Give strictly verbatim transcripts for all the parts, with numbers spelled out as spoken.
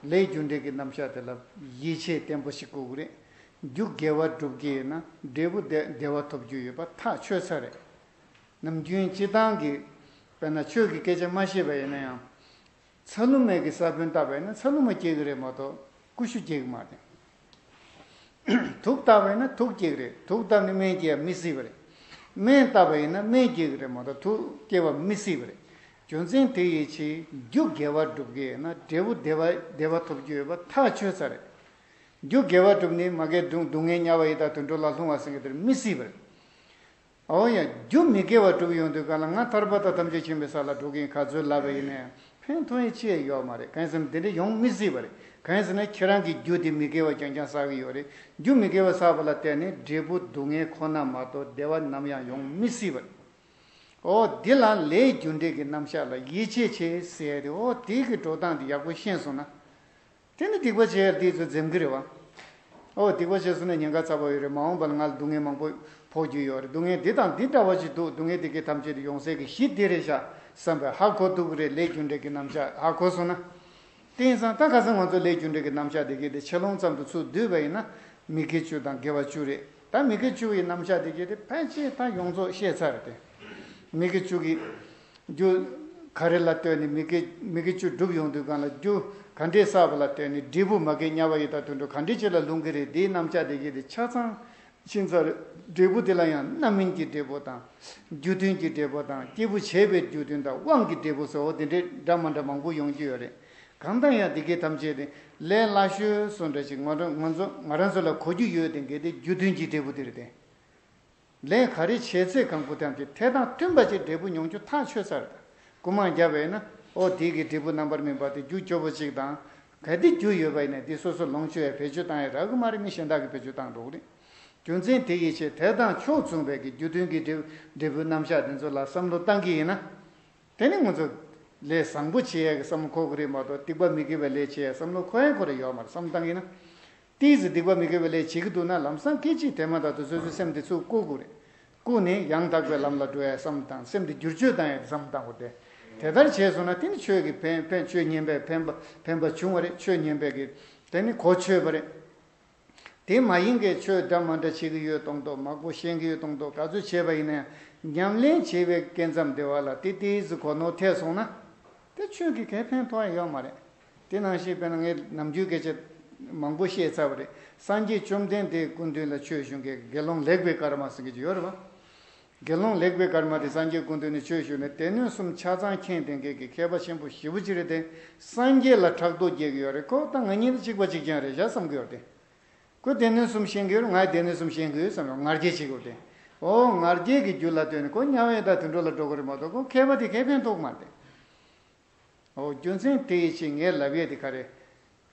ལས་རྒྱུ་འབྲས་ཀྱི་རྣམ་གཞག་དེ་ལ་ཡིད་ཆེས་བརྟན་པོ་ཞིག་དགོས་ཀྱི་རེད། རྒྱུ་དགེ་བ་སྒྲུབ་ཀྱི་ཡིན་ན་འབྲས་བུ་བདེ་བདེ་བ་ཐོབ་རྒྱུ་ཡོད་པ་ཐག་ཆོད་ས་རེད། ནམ་རྒྱུན་སྤྱིར་བཏང་གི་དཔེར་ན་ཆོས་ཀྱི་སྐད་ཆ་མ་བཤད་པ་ཡིན་ན་ཡང་། ཚ་ལུ་མའི་གི་ས་བོན་བཏབ་པ་ཡིན་ན་ཚ་ལུ་མ་སྐྱེ་གི་རེད་མ་གཏོགས་ཀུ་ཤུ་སྐྱེ་གི་མ་རེད། དུག་བཏབ་པ་ཡིན་ན་དུག་སྐྱེ་གི་རེད། དུག་བཏབ་ནས་སྨན་སྐྱེ་ཡ་མི་སྲིད་པ་རེད། སྨན་བཏབ་པ་ཡིན་ན་སྨན་སྐྱེ་གི་རེད་མ་གཏོགས་དུག་སྐྱེ་བ་མི་སྲིད་པ་རེད། རྒྱུ་མཚན་དེ་ཡིད་ཆེས་རྒྱུ་དགེ་བ་སྒྲུབ་ཀྱི་ཡིན་ན་འབྲས་བུ་བདེ་བ་བདེ་བ་ཐོབ་རྒྱུ་ཡོད་པ་ཐག་ཆོད་ས་རེད། རྒྱུ་དགེ་བ་བསྒྲུབས་ནས་མ་དགེ་སྡུག་སྡུག་བསྔལ་དམྱལ་བ་ཡི་དྭགས་དུད་འགྲོ་ལ་ལྷུང་བ་ཟེར་མཁན་དེ་མི་སྲིད་པ་རེད། འོ་ཡ། རྒྱུ་མི་དགེ་བ་སྒྲུབ་ཡོང་དུས་གང་ལ་ང་ཐར་པ་དང་ཐམས་ཅད་མཁྱེན་པའི་ས་ལ་འགྲོ་གི་ཡིན་ག་ཚོད་ལབ་པ་ཡིན་ནའི་ཕན་ཐོགས་ཡ་ཅི་ཡང་ཡོད་མ་རེད། གང་ཡིན་ཟེར་ན་དེ་འདྲ་ཡོང་མི་སྲིད་པ་རེད། གང་ཡིན་ཟེར་ན་ཁྱེད་རང་གིས་རྒྱུ་དེ་མི་དགེ་བ་རྐྱང་རྐྱང་བསགས་ཀྱི་ཡོད་རེད། རྒྱུ་མི་དགེ་བ་བསགས་པ་ལ་བརྟེན་ནས་འབྲས་བུ་སྡུག་བསྔལ་ཁོ་ན་མ་གཏོགས་བདེ་བ་ནམ་ཡང་ཡོང་མི་སྲིད་པ་རེད། འོ་འདི་ལ་ལས་རྒྱུ་འབྲས་ཀྱི་རྣམ་གཞག་ལ་ཡིད་ཆེས་བྱེད་ཟེར་ཡ་དེ་འོ་དེ་གི་འགྲོ་སྟངས་དེ་ཡག་པོ་ཤེས་སོང་ན། དེ་ནི་སྡིག་པ་བྱེད་ཡ་དེ་ཚོ་འཛེམ་གི་རེད་བ། ཨོ་སྡིག་པ་བྱས་སོང་ན་ཉེན་ཁ་ཚ་པོ་ཡོད་རེད། མ་འོངས་པ་ལ་ང་ལ་སྡུག་བསྔལ་མང་པོ་ཕོག་རྒྱུ་ཡོད་རེད། སྡུག་བསྔལ་འདི་དང་འདི་འདྲ་བ་ཞིག་འདུག་སྡུག་བསྔལ་འདི་གས་ཐམས་ཅད་དེ་ཡོང་སའི་གི་གཞི་འདི་རེད་ཤག་བསམ་པའི་ཧ་གོ་ཐུབ་གི་རེད། ལས་རྒྱུ་འབྲས་ཀྱི་རྣམ་གཞག་ཧ་གོ་སོང་ན། དེ་ཡིན་ཙང་ད་ཁ་སང་ང་ཚོ་ལས་རྒྱུ་འབྲས་ཀྱི་རྣམ་གཞག་འདི་གས་དེ་ཆེ་ལོང་ཙམ་དུ་ཚུར་བསྡུས་པ་ཡིན་ན་མི་དགེ་བཅུ་དང་དགེ་བ་བཅུ་རེད། ད་མི་དགེ་བཅུ་ཡི་རྣམ་གཞག་འདི་གས་དེ་ཕལ་ཆེར་ད་ཡོངས་རྫོགས་བཤད་ཚར་རེད་དེ། མི་དགེ་བཅུ་གི་རྒྱུ་ག་རེ་ལ་ལྟོས་ནས་མི་དགེ་མི་དགེ་བཅུ་སྒྲུབ་ཡོང་དུས་གང་ལ་རྒྱུ་ག་འདྲས་བསགས་པ་ལ་ལྟོས་ནས་འབྲས་བུ་མ་དགེ་དམྱལ་བ་ཡི་དྭགས་དུད་འགྲོ་ག་འདྲས་ཅིག་ལ་ལྷུང་གི་རེད། དེའི་རྣམ་གཞག་དེ་གས་དེ་ཆ་ཚང་ཤེས་ཚར། འབྲས་བུ་དེ་ལ་ཡང་རྣམ་སྨིན་གྱི་འབྲས་བུ་དང་། རྒྱུ་མཐུན་གྱི་འབྲས་བུ་དང་སྐྱེས་བུ་བྱེད་པའི་རྒྱུ་མཐུན་དང་དབང་གི་འབྲས་བུ་སོགས་དེ་འདྲས་འདྲ་མ་འདྲ་མང་པོ་ཡོང་རྒྱུ་ཡོད་རེད། གང་ལྟར་ཡང་དེ་གས་ཐམས་ཅད་དེ་ལས་སླ་ཤོས་སུ་འདྲ་ཞིག་ང་རང་ང་ཚོ་ང་རང་ཚོ་ལ་གོ་རྒྱུ་ཡོད་དེ་གས་དེ་རྒྱུ་མཐུན་གྱི་འབྲས་བུ་དེ་རེད་དེ། ལས་ག་རེ་བྱས་ཚེ་གང་པོ་ཐམས་ཅད་དེ་དང་མཐུན་པ་ཅིག་འབྲས་བུ་མྱོང་རྒྱུ་ཐག་ཆོད་ས་རེད། རྐུ་མ་བརྒྱབ་པས་ན་ཨོ་དེ་གི་འབྲས་བུ་རྣམ་པར་སྨིན་པ་དེ་རྒྱུ་སྐྱོ་པོ་ཅིག་དང་། གལ་ཏེ་རྒྱུ་ཡོད་པ་ཡིན་ན་དེ་སོ་སོ་ལོངས་སྤྱོད་ཡ་བེད་སྤྱོད་བཏང་ཡ་རག་གི་མ་རེད། མི་གཞན་དག་གི་བེད་སྤྱོད་བཏང་འགྲོ་གི་རེད། རྒྱུ་མཚན་དེ་ཡིད་ཆེས་དེ་དང་ཕྱོགས་མཚུངས་པའི་གི་རྒྱུ་མཐུན་གྱི་འབྲས་འབྲས་བུ་རྣམ་གཞག་དེ་ཚོ་ལ་བསམ་བློ་བཏང་གི་ཡིན་ན། དེ་ནི་ང་ཚོ་ལས་བཟང་པོ་བྱེད་ཡ་གི་བསམ་བློ་འཁོར་གི་རེད་མ་གཏོགས་སྡིག་པ་མི་དགེ་བའི་ལས་བྱེད་ཡ་བསམ་བློ་འཁོར་ཡ་ཁོ་ར་ཡོད་མ་རེད། བསམ་བློ་བཏང་གི་ཡིན་ན། ཏིས་སྡིག་པ་མི་དགེ་བའི་ལས་བྱེད་ཀྱི་འདུག་ན་ལམ་སང་སྐད་ཅིག་དེ་མ་ཐག་ཏུ་སོ་སོའི་སེམས་དེ་ཚུར་བཀུག་དགོས་རེད། བཀུག་ནས་ཡང་དག་པའི་ལམ་ལ་འགྲོ་ཡ་བསམ་བཏང་། སེམས་དེ་བསྒྱུར་བཅོས་བཏང་ཡ་དེ་བསམ་བཏང་དགོས་ཏེ། དེ་ལྟར་བྱས་སོང་ན་དེ་ནི་ཆོས་ཀྱི་ཕན་ཕན་ཆོས་ཉན་པའི་ཕན་པ་ཕན་པ་བྱུང་བ་རེད། ཆོས་ཉན་པའི་གི་དེ་ནི་གོ་ཆོད་པ་རེད། དེ་མ་ཡིན་གྱི་ཆོས་འདྲ་མ་འདྲ་བྱེད་ཀྱི་ཡོད་མདོག་མདོག་མང་པོ་ཤེས་ཀྱི་ཡོད་མདོག་མདོག་ག་ཚོད་བྱས་པ་ཡིན་ན་ཡང་ཉམས་ལེན་བྱེད་པའི་སྐབས་མཚམས་དེ་བ་ལ་དེ་ཏིས་གོ་ནོར་ཐེབས་སོང་ན། དེ་ཆོས་ཀྱི་གའི་ཕན་ཐོགས་ཡ་ཡོད་མ་རེད། དེ་ནང་བཞིན་དཔེར་ན་ངས་ནམ་རྒྱུན་སྐད་ཆ་མང་པོ་བཤད་ཚར་བ་རེད། སངས་རྒྱས་བཅོམ་ལྡན་འདས་སྐུ་མདུན་ལ་ཆོས་ཞུ་མཁན་དགེ་སློང་ལེགས་པའི་སྐར་མ་ཟེར་མཁན་ཅིག་ཡོད་རེད་བ། དགེ་སློང་ལེགས་པའི་སྐར་མ་དེ་སངས་རྒྱས་སྐུ་མདུན་ནས་ཆོས་ཞུས་ནས་སྡེ་སྣོད་གསུམ་ཆ་ཚང་མཁྱེན་ལྡན་མཁན་གྱི་མཁས་པ་ཆེན་པོ་ཞེ་པོ་ཅིག་རེད་དེ། སངས་རྒྱས་ལ་ཕྲག་དོག་སྐྱེ་གི་ཡོད་རེད། ཁོ་ད་ང་གཉིས་ལ་གཅིག་པ་གཅིག་རྐྱང་རེད་བཞག་བསམ་གི་ཡོད་རེད་དེ། ཁོས་སྡེ་སྣོད་གསུམ་ཤེས་ཀྱི་ཡོད་རེད། ངས་སྡེ་སྣོད་གསུམ་ཤེས་ཀྱི་ཡོད་བསམ་ཡོད། ང་རྒྱལ་བྱེད་ཀྱི་ཡོད་དེ། ཨོ་ང་རྒྱལ་གྱི་རྒྱུ་ལ་ལྟོས་ནས་ཁོ་དམྱལ་བའི་དྭགས་དུད་འགྲོ་ལ་འགྲོ་གི་རེད་མ་གཏོགས་ཁོ་མཁས་པ་དེ་གའི་ཕན་ཐོགས་མ་རེད། ཨོ་རྒྱུ་མཚན་དེ་ཡི་ཕྱིར་ངས་ལབ་ཡས་དེ་ག་རེད།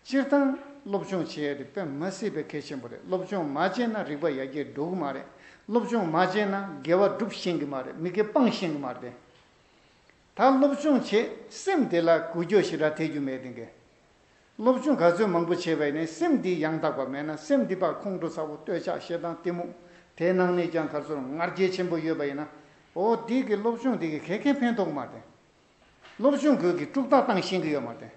སྤྱིར་བཏང་སློབ་སྦྱོང་བྱེད་ཡས་དེ་དཔེ་མ་སྲིད་པའི་གལ་ཆེན་པོ་རེད། སློབ་སྦྱོང་མ་བྱས་ན་རིག་པ་ཡར་རྒྱས་འགྲོ་གི་མ་རེད། སློབ་སྦྱོང་མ་བྱས་ན་དགེ་བ་སྒྲུབ་ཤེས་ཀྱི་མ་རེད། མི་དགེ་སྤང་ཤེས་ཀྱི་མ་རེད། ད་སློབ་སྦྱོང་བྱེད་སེམས་དེ་ལ་འགུལ་སྐྱོད་ཞེ་དྲག་ཐེབས་རྒྱུ་མེད་དེ་གས། སློབ་སྦྱོང་ག་ཚོད་མང་པོ་བྱས་པ་ཡིན་ནའི་སེམས་འདི་ཡང་དག་པ་མེད་ན། སེམས་འདི་ཕར་ཁོང་ཁྲོ་ཚ་པོ་འདོད་ཆགས་ཞེ་སྡང་གཏི་མུག་དེའི་ནང་ནས་ཀྱང་ག་ཚོད་ང་རྒྱལ་ཆེན་པོ་ཡོད་པ་ཡིན་ན། འོ་འདི་གི་སློབ་སྦྱོང་འདི་གི་ག་གའི་ཕན་ཐོགས་མ་རེད། སློབ་སྦྱོང་ཁོས་ཀྱི་དཀྲུག་རྟགས་བཏང་ཤེས་ཀྱི་ཡོད་མ་རེད།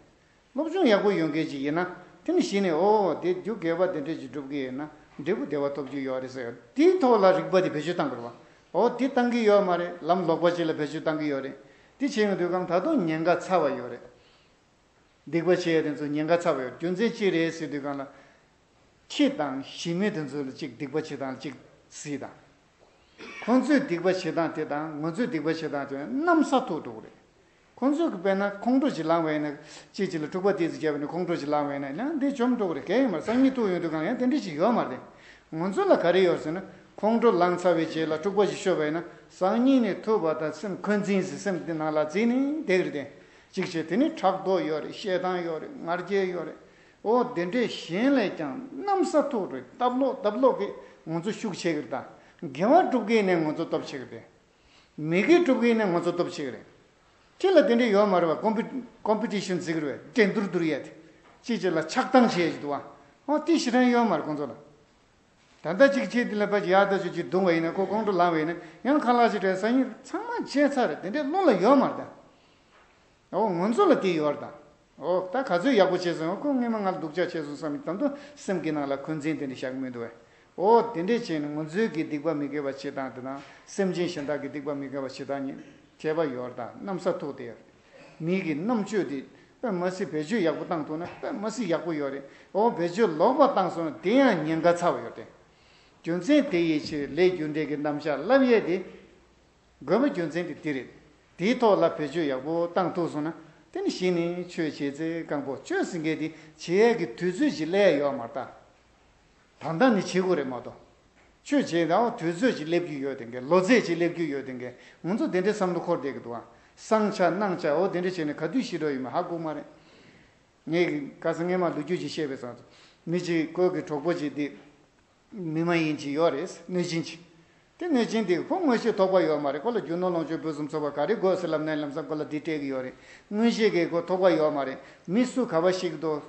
སློབ་སྦྱོང་ཡག་པོ་ཡོད་མཁན་ཅིག་ཡིན་ན་དེ་ནི་གཞི་ནས་འོ་དེ་རྒྱུ་དགེ་བ་དེ་འདྲས་ཅིག་སྒྲུབ་ཀྱི་ཡིན་ན་འབྲས་བུ་བདེ་བ་ཐོབ་རྒྱུ་ཡོད་རེད་ཟེར། དེའི་ཐོག་ལ་རིག་པ་དེ་བེད་སྤྱོད་བཏང་དགོས་རེད་བ། འོ་དེ་བཏང་གི་ཡོད་མ་རེད། ལམ་ལོག་པ་ཅིག་ལ་བེད་སྤྱོད་བཏང་གི་ཡོད་རེད། དེ་བྱས་ཡོང་དུས་གང་ད་དུང་ཉེན་ཁ་ཚ་བ་ཡོད་རེད། སྡིག་པ་བྱེད་ཡ་དེ་ཚོ་ཉེན་ཁ་ཚ་བ་ཡོད། རྒྱུ་མཚན་ཅི་རེད་ཟེར་དུས་གང་ལ། ཁྱི་དང་ཞི་མི་དེ་ཚོ་ལ་གཅིག་སྡིག་པ་བྱེད་སྟངས་ལ་གཅིག་གཟིགས་དང་། ཁོང་ཚོས་སྡིག་པ་བྱེད་སྟངས་དེ་དང་ང་ཚོས་སྡིག་པ་བྱེད་སྟངས་དེ་གནམ་ས་ཐུག་འགྲོ་གི་རེད། ཁོང་ཚོས་གི་དཔེར་ན་ཁོང་ཁྲོ་ཅིག་ལངས་པ་ཡིན་ན། གཅིག་གཅིག་ལ་འཁྲུག་པ་ཏོག་ཙམ་བརྒྱབ་པ་ཡིན་ན་ཁོང་ཁྲོ་ཅིག་ལངས་པ་ཡིན་ན་ཡང་འདི་འཇོམས་འགྲོ་གི་རེད། གང་ཡིན་མ་རེད། སང་ཉིན་ཐུག་ཡོང་དུས་གང་ཡང་དེ་འདྲ་ཅིག་ཡོད་མ་རེད། ང་ཚོ་ལ་ག་རེ་ཡོད་ཟེར་ན། ཁོང་ཁྲོ་ལངས་ཚར་བའི་རྗེས་ལ་འཁྲུག་པ་ཞིག་ཤོར་བ་ཡིན་ན་སང་ཉིན་ནས་ཐུག་པ་དང་སེམས་འཁོན་འཛིན་ཟེར་སེམས་འདི་ནང་ལ་འཛིན་ནས་བསྡད་ཀྱི་རེད་དེ། གཅིག་བྱས་དེ་ནི་ཕྲག་དོག་ཡོད་རེད། ཞེ་སྡང་ཡོད་རེད། ང་རྒྱལ་ཡོད་རེད། འོ་དེ་འདྲས་གཞན་ལས་ཀྱང་གནམ་ས་ཐུག་རེད། སྟབས་ལོག་སྟབས་ལོག་གིས་ང་ཚོ་ཤུགས་ཆེ་གི་རེད། ད་དགེ་བ་སྒྲུབ་ཀྱི་ནས་ང་ཚོ་སྟོབས་ཆེ་གི་རེད། མི་དགེ་སྒྲུབ་ཀྱི་ནས་ང་ཚོ་སྟོབས་ཆེ་གི་རེད། ཁྱེད་ལ་དེ་འདྲས་ཡོད་མ་རེད་བ། ཀོམ་པི་ཀོམ་པི་ཊི་ཤན་ཟེར་གི་རེད་བས། འགྲན་བསྡུར་བསྡུར་ཡས་དེ། གཅིག་གཅིག་ལ་ཆགས་སྡང་བྱེད་ཡས་ཅིག་འདུག་བ། འོ་དེ་ཞེ་དྲག་ཡོད་མ་རེད་ཁོང་ཚོ་ལ། ད་ལྟ་གཅིག་ཁྱེད་འདི་ལ་ཕར་ཡར་ལྟ་ཅིག་ཅིག་བརྡུངས་པ་ཡིན་ན་ཁོ་ཁོང་ཁྲོ་ལངས་པ་ཡིན་ན་ཡང་ཁ་ལག་ཅིག་སྤྲད། སང་ཉིན་ཚང་མ་བརྗེད་ཚར་རེད། དེ་འདྲས་བློ་ལ་ཡོད་མ་རེད་ད། འོ་ང་ཚོ་ལ་དེ་ཡོད་རེད་ད། འོ་ད་ག་ཚོད་ཡག་པོ་བྱས་སོང་། ཁོ་སྔས་མ་ང་ལ་སྡུག་ཅག་བྱས་སོང་བསམ་ཡིན། དམ་དུ་སེམས་ཀྱི་ནང་ལ་འཁོན་འཛིན་དེ་འདྲ་བཞག་མི་འདུག་བས། འོ་དེ་འདྲས་བྱས་ནས་ང་ཚོའི་གི་སྡིག་པ་མི་དགེ་བ་བྱེད་སྟངས་དེ་དང་སེམས་ཅན་གཞན་དག་གི་སྡིག་པ་མི་དགེ་བ་བྱེད་སྟངས་གཉིས་ཁྱད་པར་ཡོད་རེད། ད་གནམ་ས་ཐུག་དེ་ཡོད་རེད། མི་གི་རྣམ་དཔྱོད་དེ་དཔེ་མ་སྲིད་བེད་སྤྱོད་ཡག་པོ་བཏང་ཐུབ་ན་དཔེ་མ་སྲིད་ཡག་པོ་ཡོད་རེད། འོ་བེད་སྤྱོད་ལོག་པ་བཏང་སོང་ན་དེ་ཡང་ཉེན་ཁ་ཚ་བ་ཡོད་རེད། རྒྱུ་མཚན་དེ་ཡི་ཕྱིར་ལས་རྒྱུ་འབྲས་ཀྱི་རྣམ་གཞག་ལབ་ཡས་དེ། དགོས་པ་རྒྱུ་མཚན་དེ་དེ་རེད། དེའི་ཐོག་ལ་བེད་སྤྱོད་ཡག་པོ་བཏང་ཐུབ་སོང་ན་དེ་ནི་གཞི་ནས་ཆོས་བྱེད་ཚེ་གང་པོ་ཆོས་ཟེར་མཁན་དེ་བྱེད་ཡས་ཀྱི་དུས་ཚོད་ཅིག་སླེབས་ཡོད་མ་རེད་ད། ད་ལྟ་ནས་བྱེད་དགོས་རེད་མ་གཏོགས། ཆོས་བྱེད་ཡས་དུས་ཚོད་ཅིག་སླེབས་རྒྱུ་ཡོད་དེ་འགའ། ལོ་ཚད་ཅིག་སླེབས་རྒྱུ་ཡོད་དེ་འགའ། ང་ཚོ་དེ་འདྲའི་བསམ་བློ་འཁོར་བསྡད་ཀྱི་འདུག་ཨ། སང་ཆ་གནངས་ཆ་འོ་དེ་འདྲ་བྱས་ནས་ག་དུས་ཤི་འགྲོ་ཡོད་མེད་ཧ་གོ་མ་རེད། ངས་ཁ་སང་སྔས་མ་ལོ་རྒྱུས་ཅིག་བཤད་པའི་སང་། མི་གཅིག་ཁོའི་གི་གྲོགས་པོ་གཅིག་དེ། མི་མ་ཡིན་གཅིག་ཡོད་རེད། གནོད་སྦྱིན་གཅིག་དེ་གནོད་སྦྱིན་དེ་ཁོ་མངོན་ཤེས་ཐོགས་པ་ཡོད་མ་རེད། ཁོ་ལ་རྒྱུ་ནོར་ལོངས་སྤྱོད་ཕུན་སུམ་ཚོགས་པ་ག་རེ་དགོས་ཟེར་ལབ་ནའི་ལམ་སང་ཁོ་ལ་འདི་སྤྲད་ཀྱི་ཡོད་རེད། མངོན་ཤེས་ཀྱིས་ཁོ་ཐོགས་པ་ཡོད་མ་རེད། མི་སུ་ག་པར་ཤི་གི་འདུག་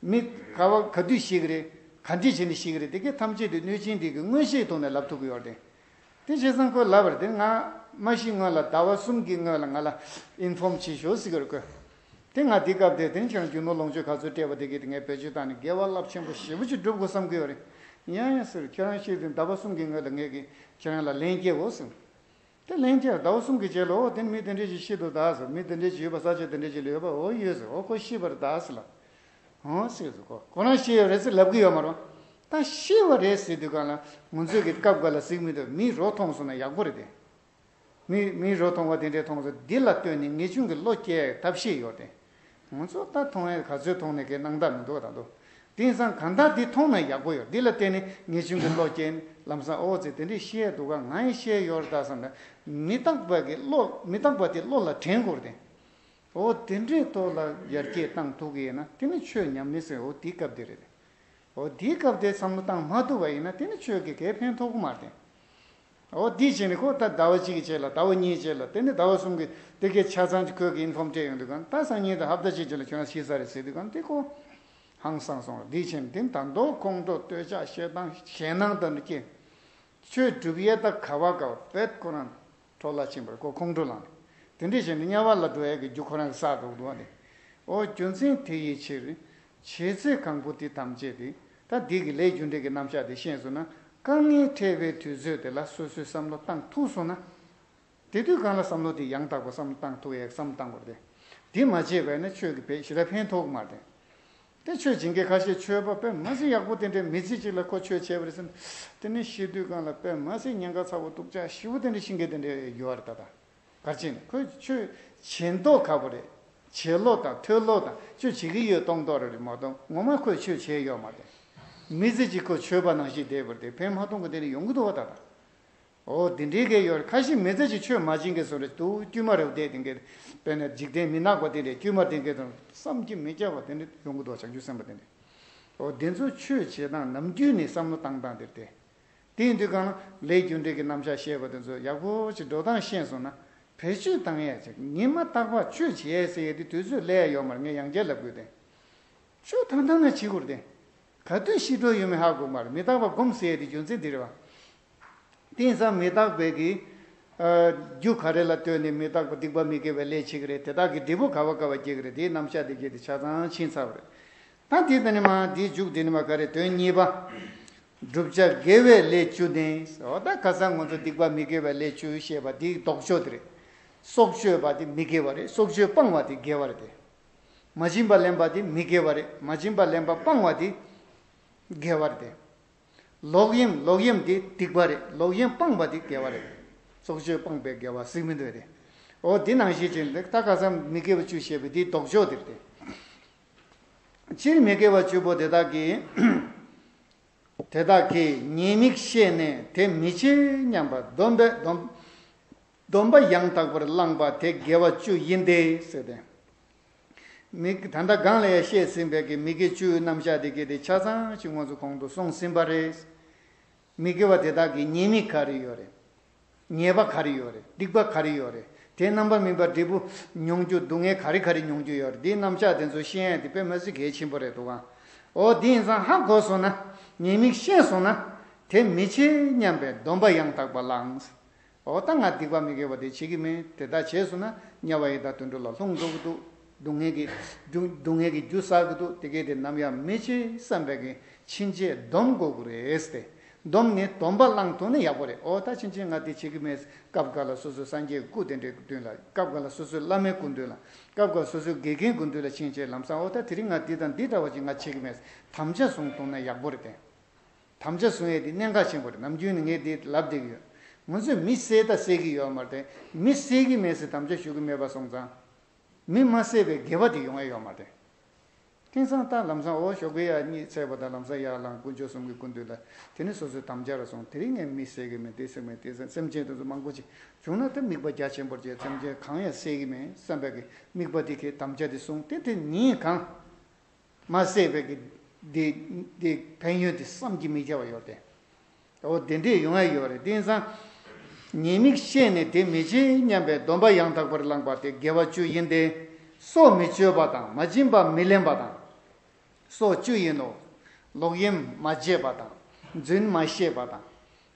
མི་ག་པར་ག་དུས་ཤི་གི་རེད། ག་འདྲས་བྱས་ནས་ཤི་གི་རེད། དེ་གའི་ཐམས་ཅད་དེ་གནོད་སྦྱིན་དེ་གི་མངོན་ཤེས་ཐོག་ནས་ལབ་ཐུབ་ཀྱི་ཡོད་རེད། དེ་བྱས་ཙང་ཁོས་ལབ་པ་རེད། དེ་ང་མ་ཤི་སྔོན་ལ་ཟླ་བ་གསུམ་གྱི་སྔོན་ལ་ང་ལ་ཨིན་ཧྥོམ་བྱེད་ཤོག་ཟེར་གི་རེད་ཁོས། དེ་ང་དེ་སྐབས་དེ་དེ་ཁྱེད་རང་རྒྱུ་ནོར་ལོངས་སྤྱོད་ག་ཚོད་སྤྲད་པ་དེ་གི་དེ་ངས་བེད་སྤྱོད་བཏང་ནས་དགེ་བ་རླབས་ཆེན་པོ་ཞེ་པོ་ཅིག་སྒྲུབ་དགོས་བསམ་གི་ཡོད་རེད། ཡང་ཡང་ཟེར། ཁྱེད་རང་ཤི་དུས་ཟླ་བ་གསུམ་གྱི་སྔོན་ལ་ངས་ཀྱི་ཁྱེད་རང་ལ་ལན་སྐྱེལ་འོ་ཟེར། དེ་ལན་སྐྱེལ་ཟླ་བ་གསུམ་གྱི་རྗེས་ལ་འོ་དེ་ནི་མི་དེ་འདྲས་ཅིག་ཤི་འདུག་ད་ཟེར། མི་དེ་འདྲས་ཅིག་ཡོད་པ་ས་ཆ་དེ་འདྲས་ཅིག་ལ་ཡོད་པ་འོ་ཡོད་ཟེར། འོ་ཁོ་ཤི་བ་རེད་ད་ཟེར་ལ། འོ་ཟེར་ཟེར། ཁོ་ཁོ་རང་ཤི་ཡོད་རེད་ཟེར་ལབ་གི་ཡོད་མ་རེད། ད་ཤི་བ་རེད་ཟེར་དུས་གང་ལ་ང་ཚོས་ཀྱི་སྐབས་འགའ་ལ་གཟིགས་མི་འདུག་མི་རོ་མཐོང་སོང་ན་ཡག་པོ་རེད་དེ། མི་མི་རོ་མཐོང་བ་དེ་འདྲས་མཐོང་ཚེ་འདི་ལ་ལྟོས་ནས་ངེས་འབྱུང་གི་བློ་སྐྱེ་ཡག་ཐབས་ཤེས་ཡོད་དེ། ང་ཚོ་ད་མཐོང་ཡས་ག་ཚོད་མཐོང་ནས་ཀྱི་སྣང་དག་མི་འདུག་ད་དུ། དེང་སང་གང་ལྟར་འདི་མཐོང་ན་ཡག་པོ་ཡོད། འདི་ལ་བརྟེན་ནས་ངེས་འབྱུང་གི་བློ་སྐྱེ་ནས་ལམ་སང་འོ་ཙི་དེ་འདྲས་ཤེས་ཡས་འདུག་ག་ང་ཡི་ཤེས་ཡོད་རེད་ད་བསམ་ནས་མི་རྟག་པ་གི་བློ་མི་རྟག་པ་དེ་བློ་ལ་དྲན་དགོས་རེད་དེ། འོ་དེ་འདྲས་ཐོག་ལ་ཡར་རྒྱས་བཏང་ཐུབ་ཀྱི་ཡིན་ན་དེ་ནི་ཆོས་ཉམས་ལེན་ཟེར་འོ་དེའི་སྐབས་དེ་རེད། འོ་དེའི་སྐབས་དེ་བསམ་བློ་བཏང་མ་ཐུབ་པ་ཡིན་ན་དེ་ནི་ཆོས་ཀྱི་གལ་ཕན་ཐོགས་ཀྱི་མ་རེད། འོ་དེ་བྱས་ནས་ཁོ་ད་ཟླ་བ་གཅིག་གི་རྗེས་ལ་ཟླ་བ་གཉིས་རྗེས་ལ་དེ་ནི་ཟླ་བ་གསུམ་གྱི་དེ་གའི་ཆ་ཚང་གི་ཁོས་ཀྱི་ཨིན་ཧྥོམ་སྤྲད་ཡོང་དུས་གང་ད་སང་ཉིན་དང་ཧབ་ཏ་གཅིག་རྗེས་ལ་ཁྱོད་རང་ཤི་ས་རེད་ཟེར་དུས་གང་དེ་ཁོ་ཧང་སངས་སོང་རེད། དེ་བྱས་ནས་དེ་ད་མདོ་ཁོང་ཁྲོ་འདོད་ཆགས་ཞེ་སྡང་ཞེད་སྣང་དང་འདྲ་སྐྱེ། ཆོས་སྒྲུབ་ཡས་ད་ག་བ་ག་བ་བེད་ཁོ་རང་འཕྲོ་བརླག་ཕྱིན་པར་ཁོ་ཁོང་ཁྲོ་ལངས་ནས། དེ་འདྲ་བྱས་ནས་དམྱལ་བ་ལ་འགྲོ་ཡས་ཀྱི་རྒྱུ་ཁོ་རང་གི་བསགས་འགྲོ་གི་འདུག་བ་དེ། འོ་རྒྱུ་མཚན་དེ་ཡི་ཕྱིར། བྱས་ཚེ་གང་པོ་དེ་ཐམས་ཅད་དེ། ད་འདི་གི་ལས་རྒྱུ་འབྲས་ཀྱི་རྣམ་གཞག་དེ་ཤེས་སོང་ན། དཀའ་ངལ་འཕྲད་པའི་དུས་ཚོད་དེ་ལ་སོ་སོས་བསམ་བློ་བཏང་ཐུབ་སོང་ན། དེ་དུས་གང་ལ་བསམ་བློ་དེ་ཡང་དག་པ་བསམ་བློ་བཏང་ཐུབ་ཡས་བསམ་བློ་བཏང་དགོས་རེད་དེ། དེ་མ་བྱས་པས་ན་ཆོས་ཀྱི་བེད་ཞེ་དྲག་ཕན་ཐོགས་ཀྱི་མ་རེད། དེ་ཆོས་བྱེད་མཁན་ཁ་ཤས་ཆོས་པ་དཔེ་མ་སྲིད་ཡག་པོ་དེ་འདྲའི་མི་ཚེ་གཅིག་ལ་ཁོ་ཆོས་བྱས་པ་རེད་ཟེར་ན། དེ་ནས་ཤི་དུས་གང་ལ་དཔེ་མ་སྲིད་ཉེན་ཁ་ཚ་བོ་སྡུག་ཅག་ཞེ་པོ་དེ་འདྲ་ཤི་མཁན་དེ་འདྲ་ཡོད་རེད་ད་ལྟ། ག་རེ་བྱས་ནས་ཁོས་ཆོས་བྱེད་མདོག་ཁ་པོ་རེད། བྱེད་ལོག་དང་ཐོས་ལོག་དང་ཆོས་བྱེད་ཀྱི་ཡོད་མདོག་མདོག་རེ་རེད་མ་གཏོགས་ངོ་མ་ཁོས་ཆོས་བྱས་ཡོད་མ་རེད། མི་ཚེ་གཅིག་ཁོ་ཆོས་པ་ནང་བཞིན་བསྡད་པ་རེད་དེ་ཕན་མ་ཐོགས་མཁན་དེ་འདྲ་ཡོང་གི་འདུག་བ་ད་ལྟ། འོ་དེ་འདྲའི་གི་ཡོད་རེད། ཁ་ཤས་མི་ཚེ་གཅིག་ཆོས་མ་བྱེད་མཁན་བཟོ་འདྲ་འདུག་དཀྱུས་མ་རེད་བསྡད་དེ་འདྲ། དཔེར་ན་འཇིག་རྟེན་མི་ནག་པ་དེ་འདྲས་དཀྱུས་མ་དེ་འདྲས་དང་བསམ་གྱིས་མི་ཁྱབ་པ་དེ་འདྲས་ཡོང་གི་འདུག་བྱང་ཆུབ་སེམས་དཔའ་དེ་འདྲས། འོ་དེ་ཚོ་ཆོས་བྱེད་སྟངས་ནམ་རྒྱུན་ནས་བསམ་བློ་བཏང་སྟངས་དེ་རེད་དེ། དེ་ཡིན་དུས་གང་ལ་ལས་རྒྱུ་འབྲས་ཀྱི་རྣམ་གཞག་བཤད་པ་དེ་ཚོ་ཡག་པོ་ཅིག་འགྲོ་སྟངས་ཤེས་སོང་ན་བེད་སྤྱོད་བཏང་ཡ་ཅིག་ཉི་མ་རྟག་པར་ཆོས་བྱེད་ཡ་ཟེར་ཡ་དེ་དུས་ཚོད་སླེབས་ཡ་ཡོད་མ་རེད། ངས་ཡང་བསྐྱར་ལབ་དགོས་ཏེ། ཆོས་ཐང་ཐང་ན་བྱེད་དགོས་རེད་དེ། ག་དུས་ཤི་འགྲོ་ཡོད་མེད་ཧ་གོ་མ་རེད། མི་རྟག་པ་སྒོམ་ཟེར་ཡ་དེ་རྒྱུ་མཚན་དེ་རེད་བ། དེང་སང་མི་རྟག་པའི་གི། ཨ། རྒྱུ་ག་རེ་ལ་ལྟོས་ནས་མི་རྟག་པ་སྡིག་པ་མི་དགེ་བའི་ལས་བྱེད་ཀྱི་རེད། དེ་དག་གི་འབྲས་བུ་ག་བ་ག་བ་སྐྱེ་གི་རེད། དེའི་རྣམ་གཞག་དེ་སྐྱེ་དེ་ཆ་ཚང་ཕྱིན་ཚར་བ་རེད། ད་འདི་ད་ནི་མ་འདིའི་མཇུག་འདི་ནི་མ་ག་རེ་དོན་གཉིས་པ། བསྒྲུབ་བྱ་དགེ་བའི་ལས་བཅུ་ནི། འོ་ད་ཁ་སང་ང་ཚོ་སྡིག་པ་མི་དགེ་བའི་ལས་བཅུ་བཤད་པ་འདིའི་ལྡོག་ཕྱོགས་དེ་རེད། སྲོག་གཅོད་པ་དེ་མི་དགེ་བ་རེད། སྲོག་གཅོད་སྤང་བ་དེ་དགེ་བ་རེད་དེ། མ་བྱིན་པ་ལེན་པ་དེ་མི་དགེ་བ་རེད། མ་བྱིན་པ་ལེན་པ་སྤང་བ་དེ་དགེ་བ་རེད་དེ། ལོག་གཡེམ་ལོག་གཡེམ་དེ་སྡིག་པ་རེད། ལོག་གཡེམ་སྤངས་པ་དེ་དགེ་བ་རེད། སྲོག་གཅོད་སྤངས་པའི་དགེ་བ་གཟིགས་མི་འདོད་རེད། འོ་འདི་ནང་བཞིན་བྱས་ནས་ད་ཁ་སང་མི་དགེ་བ་བཅུ་བཤད་པའི་དེའི་ལྡོག་ཕྱོགས་དེ་རེད་དེ། སྤྱིར་མི་དགེ་བ་བཅུ་པོ་དེ་དག་གིས། དེ་དག་གིས་ཉེས་དམིགས་ཤེས་ནས་དེ་མི་བྱེད་སྙམ་པ་སྡོམ་པས་སྡོམ། སྡོམ་པ་ཡང་དག་པར་བླངས་པ་དེ་དགེ་བ་བཅུ་ཡིན་ཏེ་ཟེར་ཏེ། མི་ད་ལྟ་གོང་ལ་ཡང་བཤད་ཟིན་པའི་གི་མི་དགེ་བཅུའི་རྣམ་གཞག་དེ་གི་དེ་ཆ་ཚང་ཞིག་ང་ཚོ་གོང་དུ་གསུངས་ཟིན་པ་རེད། མི་དགེ་བ་དེ་དག་གི་ཉེས་དམིགས་ག་རེ་ཡོད་རེད། ཉེས་པ་ག་རེ་ཡོད་རེད། སྡིག་པ་ག་རེ་ཡོད་རེད། དེ་རྣམ་པར་སྨིན་པ་འབྲས་བུ་མྱོང་རྒྱུ་སྡུག་བསྔལ་ག་རེ་ག་རེ་མྱོང་རྒྱུ་ཡོད་རེད། དེའི་རྣམ་གཞག་དེ་ཚོ་ཤེས་ཡ་དེ་དཔེ་མ་སྲིད་གལ་ཆེན་པོ་རེད་འདུག་ག་འོ་དེ་ཡིན་ཙང་ཧ་གོ་སོང་ན་ཉེས་དམིགས་ཤེས་སོང་ན་དེ་མི་བྱེད་སྙམ་པའི་སྡོམ་པ་ཡང་དག་པ་བླངས། འོ་ད་ང་སྡིག་པ་མི་དགེ་བ་དེ་བྱེད་ཀྱི་མེད། དེ་ལྟར་བྱས་སོང་ན་དམྱལ་བ་ཡི་དྭགས་དུད་འགྲོ་ལ་ལྷུང་འགྲོ་གི་འདུག་སྡུག་བསྔལ་གྱི་རྒྱུ་སྡུག་བསྔལ་གྱི་རྒྱུ་བསགས་ཀྱི་འདུག་དེ་གས་དེ་ནམ་ཡང་མི་བྱེད་བསམ་པའི་གི་ཕྱིན་ཆད་སྡོམ་དགོས་ཀྱི་རེད་ཟེར་ཏེ། སྡོམ་ནི་སྡོམ་པ་བླངས་ཐུབ་ན་ཡག་པོ་རེད། ཨོ་ད་ཕྱིན་ཆད་ང་དེ་བྱེད་ཀྱི་མེད། སྐབས་འགའ་ལ་སོ་སོའི་སངས་རྒྱས་སྐུ་དེ་འདྲའི་མདུན་ལ། སྐབས་འགའ་ལ་སོ་སོའི་བླ་མའི་སྐུ་མདུན་ལ། སྐབས་འགའ་སོ་སོའི་དགེ་རྒན་སྐུ་མདུན་ལ་ཕྱིན་ཆད་ལམ་སང་ཨོ་ད་དེ་རིང་ང་འདི་དང་འདི་འདྲ་བ་ཅིག་ང་བྱེད་ཀྱི་མེད། དམ་བཅའ་བཟུང་ཐུབ་ན་ཡག་པོ་རེད་དེ། དམ་བཅའ་བཟུང་ཡས་དེ་གནད་འགག་ཆེན་པོ་རེད། ནམ་རྒྱུན་ནས་ངས་འདི་ལབ་བསྡད་ཀྱི་ཡོད། ང་ཚོས་མི་བསད་ད་བསད་ཀྱི་ཡོད་མ་རེད་དེ། མི་བསད་ཀྱི་མེད་ཟེར་དམ་བཅའ་ཞུ་གི་མེད་པ་སོང་ཙང་། མི་མ་བསད་པའི་དགེ་བ་དེ་ཡོང་ཡ་ཡོད་མ་རེད། དེང་སང་ད་ལམ་སང་འོ་ཞོགས་ཀས་ཡར་གཉིད་སད་པ་དང་ལམ་སང་ཡར་ལངས་དཀོན་མཆོག་གསུམ་གྱི་སྐུ་མདུན་ལ། དེ་ནས་སོ་སོའི་དམ་བཅའ་ར་སོང་། དེ་རིང་ངས་མི་བསད་ཀྱི་མེད། དེ་བསད་མེད། དེ་བསད། སེམས་ཅན་དེ་ཚོ་མང་པོ་ཅིག་བྱུང་ན་ད་དམིགས་པ་རྒྱ་ཆེན་པོར་བྱས། སེམས་ཅན་གང་ཡང་བསད་ཀྱི་མེད་བསམ་པའི་གི་དམིགས་པ་དེ་གིས་དམ་བཅའ་དེ་བཟུང་སྟེ། དེ་ཉིན་གང་མ་བསད་པའི་གི་དེ་དེ་ཕན་ཡོན་དེ་བསམ་གྱིས་མི་ཁྱབ་པ་ཡོད་དེ། འོ་དེ་འདྲས་ཡོང་ཡ་ཡོད་རེད། དེང་སང་ཉེས་དམིགས་ཤེས་ནས་དེ་མི་བྱེད་སྙམ་པའི་སྡོམ་པ་ཡང་དག་པར་བླངས་པ་དེ་དགེ་བ་བཅུ་ཡིན་ཏེ། སྲོག་མི་གཅོད་པ་དང་། མ་བྱིན་པ་མི་ལེན་པ་དང་། སྲོག་བཅུ་ཡིན་ནོ། ལོག་གཡེམ་མ་བྱེད་པ་དང་། རྫུན་མ་བཤད་པ་དང་།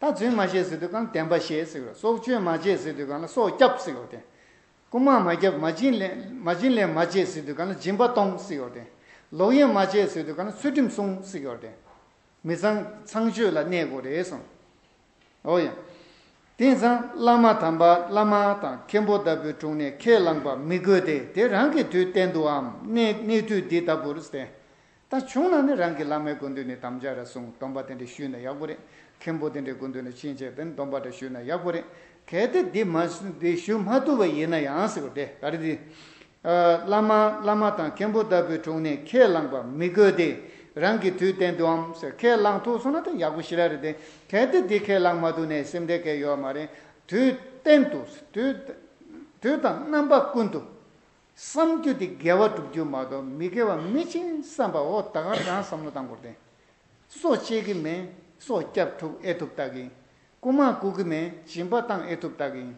ད་རྫུན་མ་བཤད་ཟེར་དུས་གང་བདེན་པ་བཤད་ཟེར་གི་རེད། སྲོག་གཅོད་མ་བྱེད་ཟེར་དུས་གང་ལ་སྲོག་སྐྱབས་ཟེར་གི་རེད་དེ། རྐུན་མ་མ་བརྒྱབ། མ་བྱིན་ལེན་མ་བྱིན་ལེན་མ་བྱེད་ཟེར་དུས་གང་ལ་སྦྱིན་པ་གཏོང་ཟེར་གི་རེད་དེ། ལོག་གཡེམ་མ་བྱེད་ཟེར་དུས་གང་ལ་ཚུལ་ཁྲིམས་སྲུང་ཟེར་གི་རེད་དེ། མི་ཚངས་ཚངས་སྤྱོད་ལ་གནས་དགོས་རེད་གསུངས། འོ་ཡ། དེང་སང་བླ་མ་དམ་པ་བླ་མ་དང་མཁན་པོ་ལྟ་བུའི་དྲུང་ནས་ཁས་བླངས་པ་མི་དགོས་ཏེ། དེ་རང་གི་དུས་གཏན་དུའམ་གནས་གནས་དུས་འདི་ལྟ་བུར་ཟེར། ད་བྱུང་ན་ནི་རང་གི་བླ་མའི་སྐུ་མདུན་ནས་དམ་བཅའ་ར་བཟུང་། སྡོམ་པ་དེ་འདྲ་ཞུས་ན་ཡག་པོ་རེད། མཁན་པོ་དེ་འདྲའི་སྐུ་མདུན་ནས་ཕྱིན་ཆད་དེ་སྡོམ་པ་འདྲ་ཞུས་ན་ཡག་པོ་རེད། གལ་ཏེ་འདི་མ་འདི་ཞུ་མ་ཐུབ་པ་ཡིན་ན་ཡང་ཟེར་བ་དེ་ག་རེ་འདི། ཨ། བླ་མ་བླ་མ་དང་མཁན་པོ་ལྟ་བུའི་དྲུང་ནས་ཁས་བླངས་པ་མི་དགོས་ཏེ། རང་གི་དུས་གཏན་དུའམ་ཟེར། ཁས་བླངས་ཐུབ་སོང་ན་ད་ཡག་པོ་ཞེ་དྲག་རེད་དེ། གལ་ཏེ་འདི་ཁས་བླངས་མ་ཐུབ་ནས་སེམས་ཁྲལ་གང་ཡང་ཡོད་མ་རེད། དུས་གཏན་དུ་དུས་དུས་དང་རྣམ་པ་ཀུན་ཏུ་བསམ་རྒྱུ་དེ་དགེ་བ་སྒྲུབ་རྒྱུ་མ་གཏོགས་མི་དགེ་བ་མི་བྱེད་བསམ་པ། འོ་ད་ག་རང་བསམ་བློ་བཏང་དགོས་རེད་དེ། སྲོག་གཅོད་ཀྱི་མེད། སྲོག་སྐྱབས་ཐུབ་ཨེ་ཐུབ་ལྟ་གི་ཡིན། རྐུན་མ་རྐུ་གི་མེད། སྦྱིན་པ་བཏང་ཨེ་ཐུབ་ལྟ་གི་ཡིན།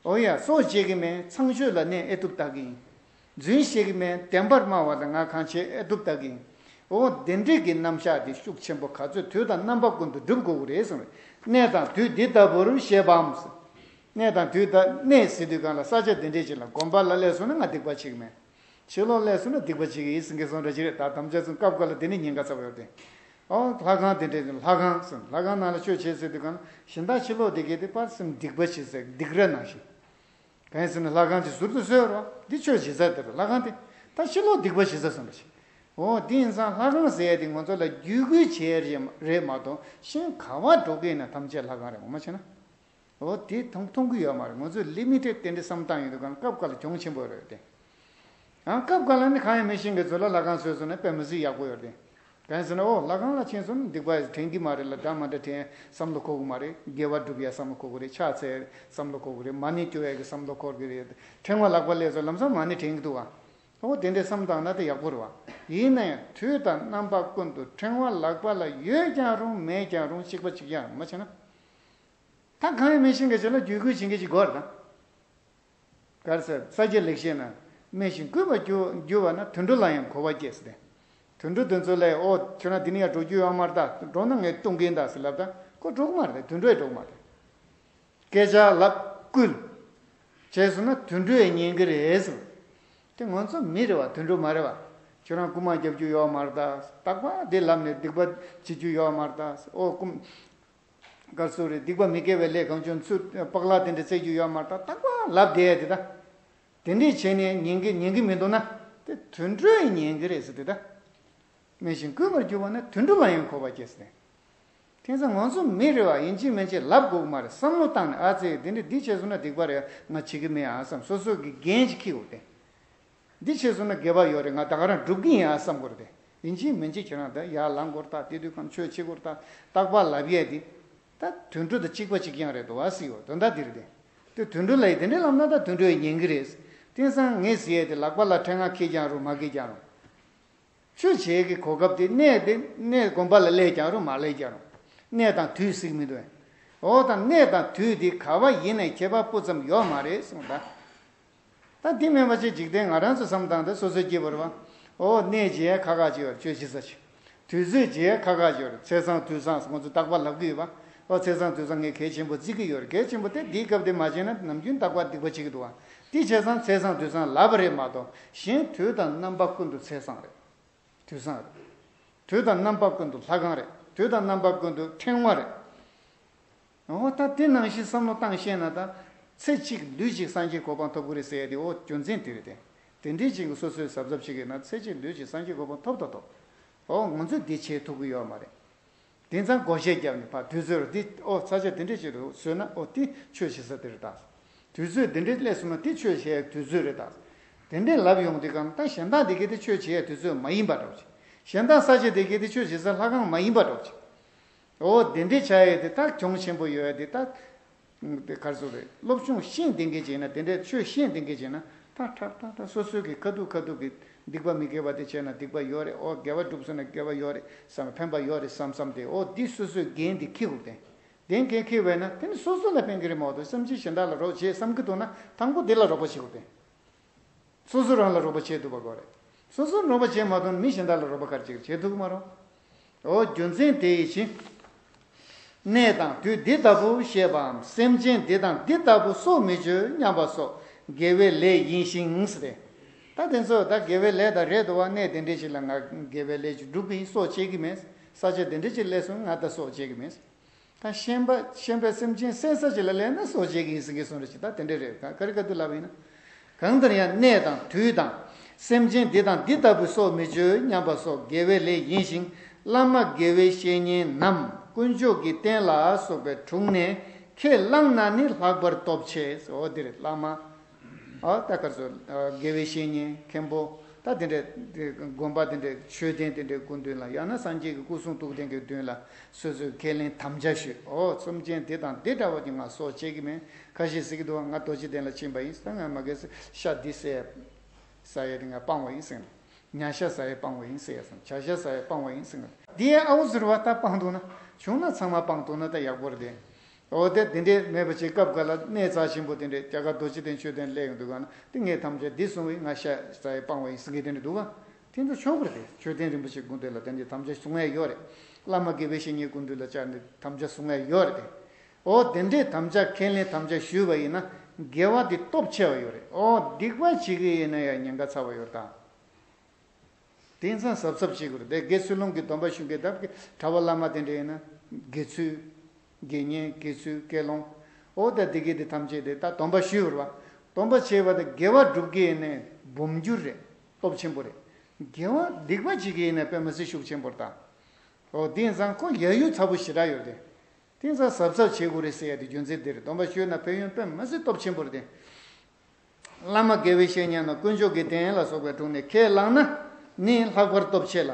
འོ་ཡ། སྲོག་གཅོད་ཀྱི་མེད། ཚངས་སྤྱོད་ལ་གནས་ཨེ་ཐུབ་ལྟ་གི་ཡིན། རྫུན་བཤད་ཀྱི་མེད། བདེན་པར་སྨྲ་བ་དང་ང་གང་བྱེད་ཨེ་ཐུབ་ལྟ་གི་ཡིན། འོ་དེ་འདྲའི་གི་རྣམ་གཞག་དེ་ཤུགས་ཆེན་པོ་ག་ཚོད་དུས་དང་རྣམ་པ་ཀུན་ཏུ་སྒྲུབ་དགོས་ཀྱི་རེད་གསུངས་རེད། གནས་དང་དུས་འདི་ལྟ་བུར་བཤད་པའམ། གནས་དང་དུས་དང་གནས་ཟེར་དུས་གང་ལ་ས་ཆ་དེ་འདྲའི་ཅིག་ལ་དགོན་པ་ལ་སླེབས་སོང་ན་ང་སྡིག་པ་བྱེད་ཀྱི་མེད། ཕྱི་ལོགས་སླེབས་སོང་ན་སྡིག་པ་བྱེད་ཀྱི་ཡིན་ཟེར་མཁན་སོང་འདྲ་ཅིག་རེད། ད་དམ་བཅའ་བཟུང་སྐབས་འགའ་ལ་དེ་ནས་ཉེན་ཁ་ཚ་པོ་ཡོད་དེ། ཨོ་ལྷ་ཁང་དེ་འདྲའི་ལྷ་ཁང་ཟེར། ལྷ་ཁང་ནང་ལ་ཆོས་བྱེད་ཟེར་དུས་གང་ལ་གཞན་དག་ཕྱི་ལོགས་དེ་གས་དེ་པར་སེམས་སྡིག་པ་བྱེད་ཟེར། སྡིག་ར་ནང་བཞིན། གང་ཡིན་ཟེར་ན་ལྷ་ཁང་ཅིག་ཟུར་དུ་བཟོས་རོགས། འདི་ཆོས་བྱེད་ས་དེ་རེད། ལྷ་ཁང་དེ་ད་ཕྱི་ལོགས་སྡིག་པ་བྱེད་ས་སོང་འདྲ་ཅིག་འོ་དེ་ཡིན་ཙང་ལྷ་ཁང་ཟེར་ཡ་དེ་ང་ཚོ་ལ་བརྒྱུད་སྐུལ་བྱེད་ཡ་རེད་མ་གཏོགས་གཞན་ག་པར་འགྲོ་གི་ཡིན་ན་ཐམས་ཅད་ལྷ་ཁང་རེད། ངོ་མ་བྱས་ན། འོ་དེ་མཐོང་མཐོང་གི་ཡོད་མ་རེད། ང་ཚོས་ལི་མི་ཊེཌ་དེ་འདྲའི་བསམ་སྟངས་ཡོད་དུས་གང་ལ་སྐབས་འགའ་ལ་གྱོང་ཆེན་པོ་རེད་དེ། ཡང་སྐབས་འགའ་ལ་ནི་གང་ཡང་མི་ཤེས་མཁན་ཚོ་ལ་ལྷ་ཁང་བཟོས་སོང་ན་དཔེ་མི་སྲིད་ཡག་པོ་ཡོད་རེད། གང་ཡིན་ཟེར་ན་ཨོ་ལྷ་ཁང་ལ་ཕྱིན་སོང་ན་སྡིག་པ་དྲན་གྱི་མ་རེད་ལ། འདྲ་མ་འདྲ་དྲན་བསམ་བློ་འཁོར་གྱི་མ་རེད། དགེ་བ་སྒྲུབ་ཡ་བསམ་བློ་འཁོར་གྱི་རེད། ཕྱག་འཚལ་བསམ་བློ་འཁོར་གྱི་རེད། མར་ཎི་སྐྱོར་ཡ་གི་བསམ་བློ་འཁོར་གྱི་རེད། ཕྲེང་བ་ལག་པ་ལ་སླེབས་སོང་ལམ་སང་མར་ཎི་དྲན་གྱི་འདུག་ག་འོ་དེ་འདྲའི་བསམ་བཏང་ན་དེ་ཡག་པོ་རེད་བ། ཡིན་ན་ཡང་དུས་དང་རྣམ་པ་ཀུན་ཏུ་ཕྲེང་བ་ལག་པ་ལ་ཡོད་ཀྱང་རུང་མེད་ཀྱང་རུང་གཅིག་པ་གཅིག་རྐྱང་རེད། མ་བྱས་ན། ད་གང་ཡང་མི་ཤེས་མཁན་ཅིག་ལ་བརྒྱུད་སྐུལ་བྱེད་མཁན་ཅིག་དགོས་རེད་ད། ག་རེ་ཟེར། ས་སྐྱ་ལེགས་བཤད་ན། སྨྲས་ཤིང་བཀུར་བར་འགྱུར་འགྱུར་བ་ན། དུད་འགྲོ་ལ་ཡང་གོ་བ་སྐྱེས་ཟེར་ཏེ། དུད་འགྲོ་དེ་ཚོ་ལ་ཨོ་ཁྱོད་རང་འདི་ནས་ཡར་འགྲོ་རྒྱུ་ཡོད་མ་རེད་ད། འགྲོ་ན་ངས་བཏུང་གིན་ད་ཟེར་ལབ་ད་ཁོ་འགྲོ་གི་མ་རེད། དུད་འགྲོ་ཡང་འགྲོ་གི་མ་རེད། སྐད་ཆ་ལབ་བསྐུལ། བྱས་སོང་ན་དུད་འགྲོ་ཡང་ཉན་གི་རེད་ཟེར། དེ་ང་ཚོ་མི་རེད་བ། དུད་འགྲོ་མ་རེད་བ། ཁྱོད་རང་རྐུན་མ་རྒྱག་རྒྱུ་ཡོད་མ་རེད་ད། རྟག་པར་དེ་ལབ་ནས་སྡིག་པ་བྱེད་རྒྱུ་ཡོད་མ་རེད་ད། ཨོ་རྐུན། ག་རེ་ཟེར་རེད། སྡིག་པ་མི་དགེ་བའི་ལས་གང་བྱུང་ཚུར་པགས་ལག་དེ་འདྲ་བཙལ་རྒྱུ་ཡོད་མ་རེད་ད། རྟག་པར་ལབ་བསྡད་ཡ་དེ་ད། དེ་འདྲས་བྱས་ནས་ཉན་གི་ཉན་གི་མི་འདུག་ན། དེ་དུད་འགྲོ་ཡང་ཉན་གི་རེད་ཟེར་དེ་ད། སྨྲས་ཤིང་བཀུར་བར་འགྱུར་བ་ན། དུད་འགྲོ་ལ་ཡང་གོ་བ་སྐྱེས་ཟེར་ཏེ། དེང་སང་ང་ཚོ་མི་རེད་བ། ཡིན་གཅིག་མིན་གཅིག་ལབ་དགོས་ཀྱི་མ་རེད། བསམ་བློ་བཏང་ནས་ཨ་ཙི་འདི་འདྲ་འདི་བྱས་སོང་ན་སྡིག་པ་རེད། ང་བྱེད་ཀྱི་མེད་ཨ་བསམ། སོ་སོ་གི་འགན་ཅིག་འཁྱེར་དགོས་ཏེ། འདི་བྱས་སོང་ན་དགེ་བ་ཡོད་རེད། ང་ད་ག་རང་སྒྲུབ་ཀྱི་ཡིན་ཨ་བསམ་དགོས་རེད་དེ། ཡིན་གཅིག་མིན་གཅིག་ཁྱེད་རང་ད་ཡར་ལངས་དགོས་རེད་ད། དེ་དུས་གང་ཆོས་བྱེད་དགོས་རེད་ད། རྟག་པར་ལབ་ཡས་དེ། ད་དུད་འགྲོ་དང་གཅིག་པ་གཅིག་རྐྱང་རེད་འདུག་ཨ་ཟེར་ཡོད། དོན་དག་འདི་རེད་དེ། དེ་དུད་འགྲོ་ལ་ཡི་དེ་འདྲའི་ལབ་ན་ད་དུད་འགྲོ་ཡི་ཉན་གི་རེད། དེང་སང་ངས་ཟེར་ཡས་དེ་ལག་པ་ལ་ཕྲེང་བ་འཁྱེར་ཀྱང་རུང་མ་འཁྱེར་ཀྱང་རུང་། ཆོས་བྱེད་ཀྱི་གོ་སྐབས་དེ་གནས་དེ་གནས་དགོན་པ་ལ་སླེབས་ཀྱང་རུང་མ་སླེབས་ཀྱང་རུང་། གནས་དང་དུས་ཟེར་གི་མི་འདུག་ཨེ། འོ་ད་གནས་དང་དུས་དེ་ག་བ་ཡིན་ནའི་ཁྱད་པར་སྤུ་ཙམ་ཡོད་མ་རེད་གསུངས་ད། ད་དེ་མིན་པ་ཅིག་འཇིག་རྟེན་ང་རང་ཚོ་བསམ་སྟངས་དེ་སོ་སོའི་སྐྱིད་པོ་རེད་བ། འོ་གནས་བྱེད་ཡ་ཁག་ཁག་ཅིག་ཡོད་རེད། ཆོས་བྱེད་ས་ཅིག་དུས་ཚོད་བྱེད་ཡ་ཁག་ཁག་ཅིག་ཡོད་རེད། ཚེས་བཟང་དུས་བཟང་ང་ཚོ་རྟག་པར་ལབ་ཀྱི་ཡོད་པ། འོ་ཚེས་བཟང་དུས་བཟང་ངས་གལ་ཆེན་པོ་བརྩི་གི་ཡོད་རེད། གལ་ཆེན་པོ་དེ་འདིའི་སྐབས་དེ་མ་བྱས་ན་ནམ་རྒྱུན་རྟག་པར་སྡིག་པ་བྱེད་ཀྱི་འདུག་བ། དེ་བྱས་ཙང་ཚེས་བཟང་དུས་བཟང་ལབ་པ་རེད་མ་གཏོགས། གཞན་དུས་དང་རྣམ་པ་ཀུན་ཏུ་ཚེས་བཟང་རེད། དུས་བཟང་རེད། དུས་དང་རྣམ་པ་ཀུན་ཏུ་ལྷ་ཁང་རེད། དུས་དང་རྣམ་པ་ཀུན་ཏུ་ཕྲེང་བ་རེད། འོ་ད་དེ་ནང་བཞིན་བསམ་བློ་བཏང་ཤེས་ན་ད། ཚེ་གཅིག་ལུས་གཅིག་སངས་རྒྱས་གོ་འཕང་ཐོབ་ཀྱི་རེད་ཟེར་ཡ་དེ། འོ་རྒྱུ་མཚན་དེ་རེད་དེ། དེ་འདྲས་ཅིག་གི་སོ་སོའི་གཟབ་གཟབ་བྱེད་ཀྱི་ན་ཚེ་གཅིག་ལུས་གཅིག་སངས་རྒྱས་གོ་འཕང་ཐོབ་ད་ཐོབ། འོ་ང་ཚོས་འདི་བྱེད་ཐུབ་ཀྱི་ཡོད་མ་རེད། དེང་སང་སྒོར་གཞས་བརྒྱབ་ནས་ཕར་དུས་ཚོད་འདི་ཨོ་ས་ཆ་དེ་འདྲས་ཅིག་ཏུ་བཟོས་ན། ཨོ་དེ་ཆོས་བྱེད་ས་དེ་རེད་ད། དུས་ཚོད་དེ་འདྲས་སླེབས་སོང་ན་དེ་ཆོས་བྱེད་ཡ་དུས་ཚོད་རེད་ད། དེ་འདྲས་ལབ་ཡོང་དུས་གང་ད་གཞན་དག་དེ་གའི་དེ་ཆོས་བྱེད་ཡ་དུས་ཚོད་མ་ཡིན་པ་འདྲ་བོ་ཅིག་གཞན་དག་ས་ཆ་དེ་གའི་དེ་ཆོས་བྱེད་ས་ལྷ་ཁང་མ་ཡིན་པ་འདྲ་བོ་ཅིག་འོ་དེ་འདྲས་བྱ་ཡ་དེ་ད་གྱོང་ཆེན་པོ་ཡོད་ཡ་དེ་ད། དེ་ག་རེ་ཟེར་རེད། སློབ་སྦྱོང་ཤེས་ལྡན་མཁན་བྱས་ན། དེ་འདྲའི་ཆོས་ཤེས་ལྡན་མཁན་བྱས་ན་ད་ཁྲག་ཁྲག་ཁྲག་སོ་སོའི་གི་ཁ་ཐུག་ཁ་ཐུག་གི་སྡིག་པ་མི་དགེ་བ་དེ་བྱས་ན་སྡིག་པ་ཡོད་རེད། ཨོ་དགེ་བ་སྒྲུབ་སོང་ན་དགེ་བ་ཡོད་རེད་བསམ། ཕན་པ་ཡོད་རེད་བསམ་བསམ་སྟེ། ཨོ་འདི་སོ་སོའི་འགན་འདི་འཁྱེར་དགོས་ཏེ། འགན་འཁྱེར་འཁྱེར་བས་ན་དེ་ནི་སོ་སོ་ལ་ཕན་གི་རེད་མ་གཏོགས། སེམས་ཅན་གཞན་དག་ལ་རོགས་བྱེད་བསམ་གི་འདུག་ན་དང་པོ་འདི་ལ་རོགས་པ་བྱེད་དགོས་ཏེ། སོ་སོ་རང་ལ་རོགས་པ་བྱེད་ཐུབ་པ་དགོས་རེད། སོ་སོར་རོགས་པ་བྱེད་མ་ཐུབ་ན་མི་གཞན་དག་ལ་རོགས་པ་ག་རེ་བྱེད་བྱེད་ཐུབ་ཀྱི་མ་རེད། འོ་རྒྱུ་མཚན་དེ་ཡི་ཕྱིར། གནས་དང་དུས་འདི་ལྟ་བུ་ཤེས་པའམ། སེམས་ཅན་འདི་དང་འདི་ལྟ་བུ་སྲོག་མི་གཅོད་སྙམ་པ་སོགས་དགེ་བའི་ལས་ཡིན་ཞིང་ཟེར་ཏེ། ད་དེ་ཚོ་ད་དགེ་བའི་ལས་ད་རེད་འདུག་བ། གནས་དེ་འདྲའི་ཞིག་ལ་ང་དགེ་བའི་ལས་ཅིག་སྒྲུབ་ཀྱི་ཡིན། སྲོག་བཅད་ཀྱི་མེད། ས་ཆ་དེ་འདྲ་ཅིག་སླེབས་སོང་། ང་ད་སྲོག་བཅད་ཀྱི་མེད། ད་ཤན་པ་ཤན་པས་སེམས་ཅན་བསད་ས་ཅིག་ལ་སླེབས་ན་སྲོག་བཅད་ཀྱི་ཡིན་ཟེར་གྱི་སོང་རེད་ཅེས། ད་དེ་འདྲ་རེད། ག་ག་རེ་ག་དུས་ལབ་པ་ཡིན་ན། གང་ལྟར་ཡང་གནས་དང་དུས་དང་། སེམས་ཅན་འདི་དང་འདི་ལྟ་བུའི་སྲོག་མི་གཅོད་སྙམ་པ་སོགས་དགེ་བའི་ལས་ཡིན་ཞིང་། བླ་མ་དགེ་བའི་བཤེས་གཉེན་ནམ་དཀོན་མཆོག་གི་རྟེན་ལ་སོགས་པའི་དྲུང་ནས་ཁས་བླངས་ན་ནི་ལྷག་པར་སྟོབས་ཆེ། འོ་འདི་རེད། བླ་མ། ཨ་ད་ག་རེ་ཟེར། ཨ་དགེ་བའི་བཤེས་གཉེན་མཁན་པོ། ད་དེ་འདྲའི་དེ་དགོན་པ་དེ་འདྲའི་མཆོད་རྟེན་དེ་འདྲའི་སྐུ་མདུན་ལ། ཡང་ན་སངས་རྒྱས་ཀྱི་སྐུ་གསུང་ཐུགས་རྟེན་གྱི་མདུན་ལ་སོ་སོས་ཁས་ལེན་དམ་བཅའ་ཞུས། ཨོ་སེམས་ཅན་དེ་དང་དེ་འདྲ་བ་ཅིག་ང་སྲོག་བཅད་ཀྱི་མེད། ཁ་ཤས་ཟེར་གྱི་འདུག་བ། ང་རྡོ་རྗེ་གདན་ལ་ཕྱིན་པ་ཡིན། ད་ང་མ་གི་ཤ་འདི་ཟས་ཟ་ཡས་དེ་ང་སྤང་བ་ཡིན་ཟེར། ཉ་ཤ་ཟ་ཡས་སྤང་བ་ཡིན་ཟེར་ཡས་སམ། བྱ་ཤ་ཟ་ཡས་སྤང་བ་ཡིན་ཟེར། འདི་ཨའུ་ཟེར་བ་ད་སྤང་ཐུབ་ན་བྱུང་ན་ཚང་མ་སྤང་ཐུབ་ན་ད་ཡག་པོ་རེད་དེ། འོ་དེ་དེ་འདྲས་མེད་པ་ཅིག་སྐབས་འགའ་ལ་གནས་རྩ་ཆེན་པོ་དེ་འདྲས་རྒྱ་གར་རྡོ་རྗེ་གདན་མཆོད་རྟེན་སླེབས་ཡོང་དུས་ག་ན་དེ་ངས་དམ་བཅའ་འདི་བསྲུང་བས་ང་ཤ་ཟ་ཡས་སྤང་བ་ཡིན་ཟེར་མཁན་དེ་འདྲས་འདུག་ག་དེ་ཚོ་ཆོག་གི་རེད་དེ། མཆོད་རྟེན་རིན་པོ་ཆེ་སྐུ་མདུན་ལ་དེ་འདྲས་དམ་བཅའ་བསྲུང་ཡས་ཡོད་རེད། བླ་མ་དགེ་བའི་བཤེས་གཉེན་སྐུ་མདུན་ལ་བཅར་ནས་དམ་བཅའ་བསྲུང་ཡས་ཡོད་རེད་དེ། འོ་དེ་འདྲས་དམ་བཅའ་ཁས་ལེན་དམ་བཅའ་ཞུས་པ་ཡིན་ན་དགེ་བ་དེ་སྟོབས་ཆེ་བ་ཡོད་རེད། འོ་སྡིག་པ་བྱེད་ཀྱི་ཡིན་ན་ཡང་ཉེན་ཁ་ཚ་བ་ཡོད་རེད་ད། དེང་སང་གཟབ་གཟབ་བྱེད་དགོས་རེད་དེ། དགེ་ཚུལ་སློང་གི་སྡོམ་པ་ཞུ་མཁན་དག་གི་གྲྭ་པ་བླ་མ་དེ་འདྲ་ཡིན་ན། དགེ་ཚུལ། དགེ་བསྙེན། དགེ་ཚུལ། དགེ་སློང་། འོ་ད་དེ་གི་དེ་ཐམས་ཅད་དེ་ད་སྡོམ་པ་ཞུས་པ་རེད་བ། སྡོམ་པ་བྱས་པ་དེ་དགེ་བ་སྒྲུབ་ཀྱི་ཡིན་ནའི་འབུམ་འགྱུར་རེད། སྟོབས་ཆེན་པོ་རེད། དགེ་བ་སྡིག་པ་བྱེད་ཀྱི་ཡིན་ན་དཔེ་མི་སྲིད་ཤུགས་ཆེན་པོ་རེད་ད། འོ་དེང་སང་ཁོ་ཡ་ཡུལ་ཚ་པོ་ཞེ་དྲག་ཡོད་རེད་དེ། དེང་སང་གཟབ་གཟབ་བྱེད་དགོས་རེད་ཟེར་ཡ་དེ་རྒྱུ་མཚན་དེ་རེད། སྡོམ་པ་ཞུས་ན་ཕན་ཡོན་དཔེ་མི་སྲིད་སྟོབས་ཆེན་པོ་རེད་དེ། བླ་མ་དགེ་བའི་བཤེས་གཉེན་ནམ་དཀོན་མཆོག་གི་རྟེན་ལ་སོགས་པའི་དྲུང་ནས་ཁས་བླངས་ན་ནི་ལྷག་པར་སྟོབས་ཆེ་ལ།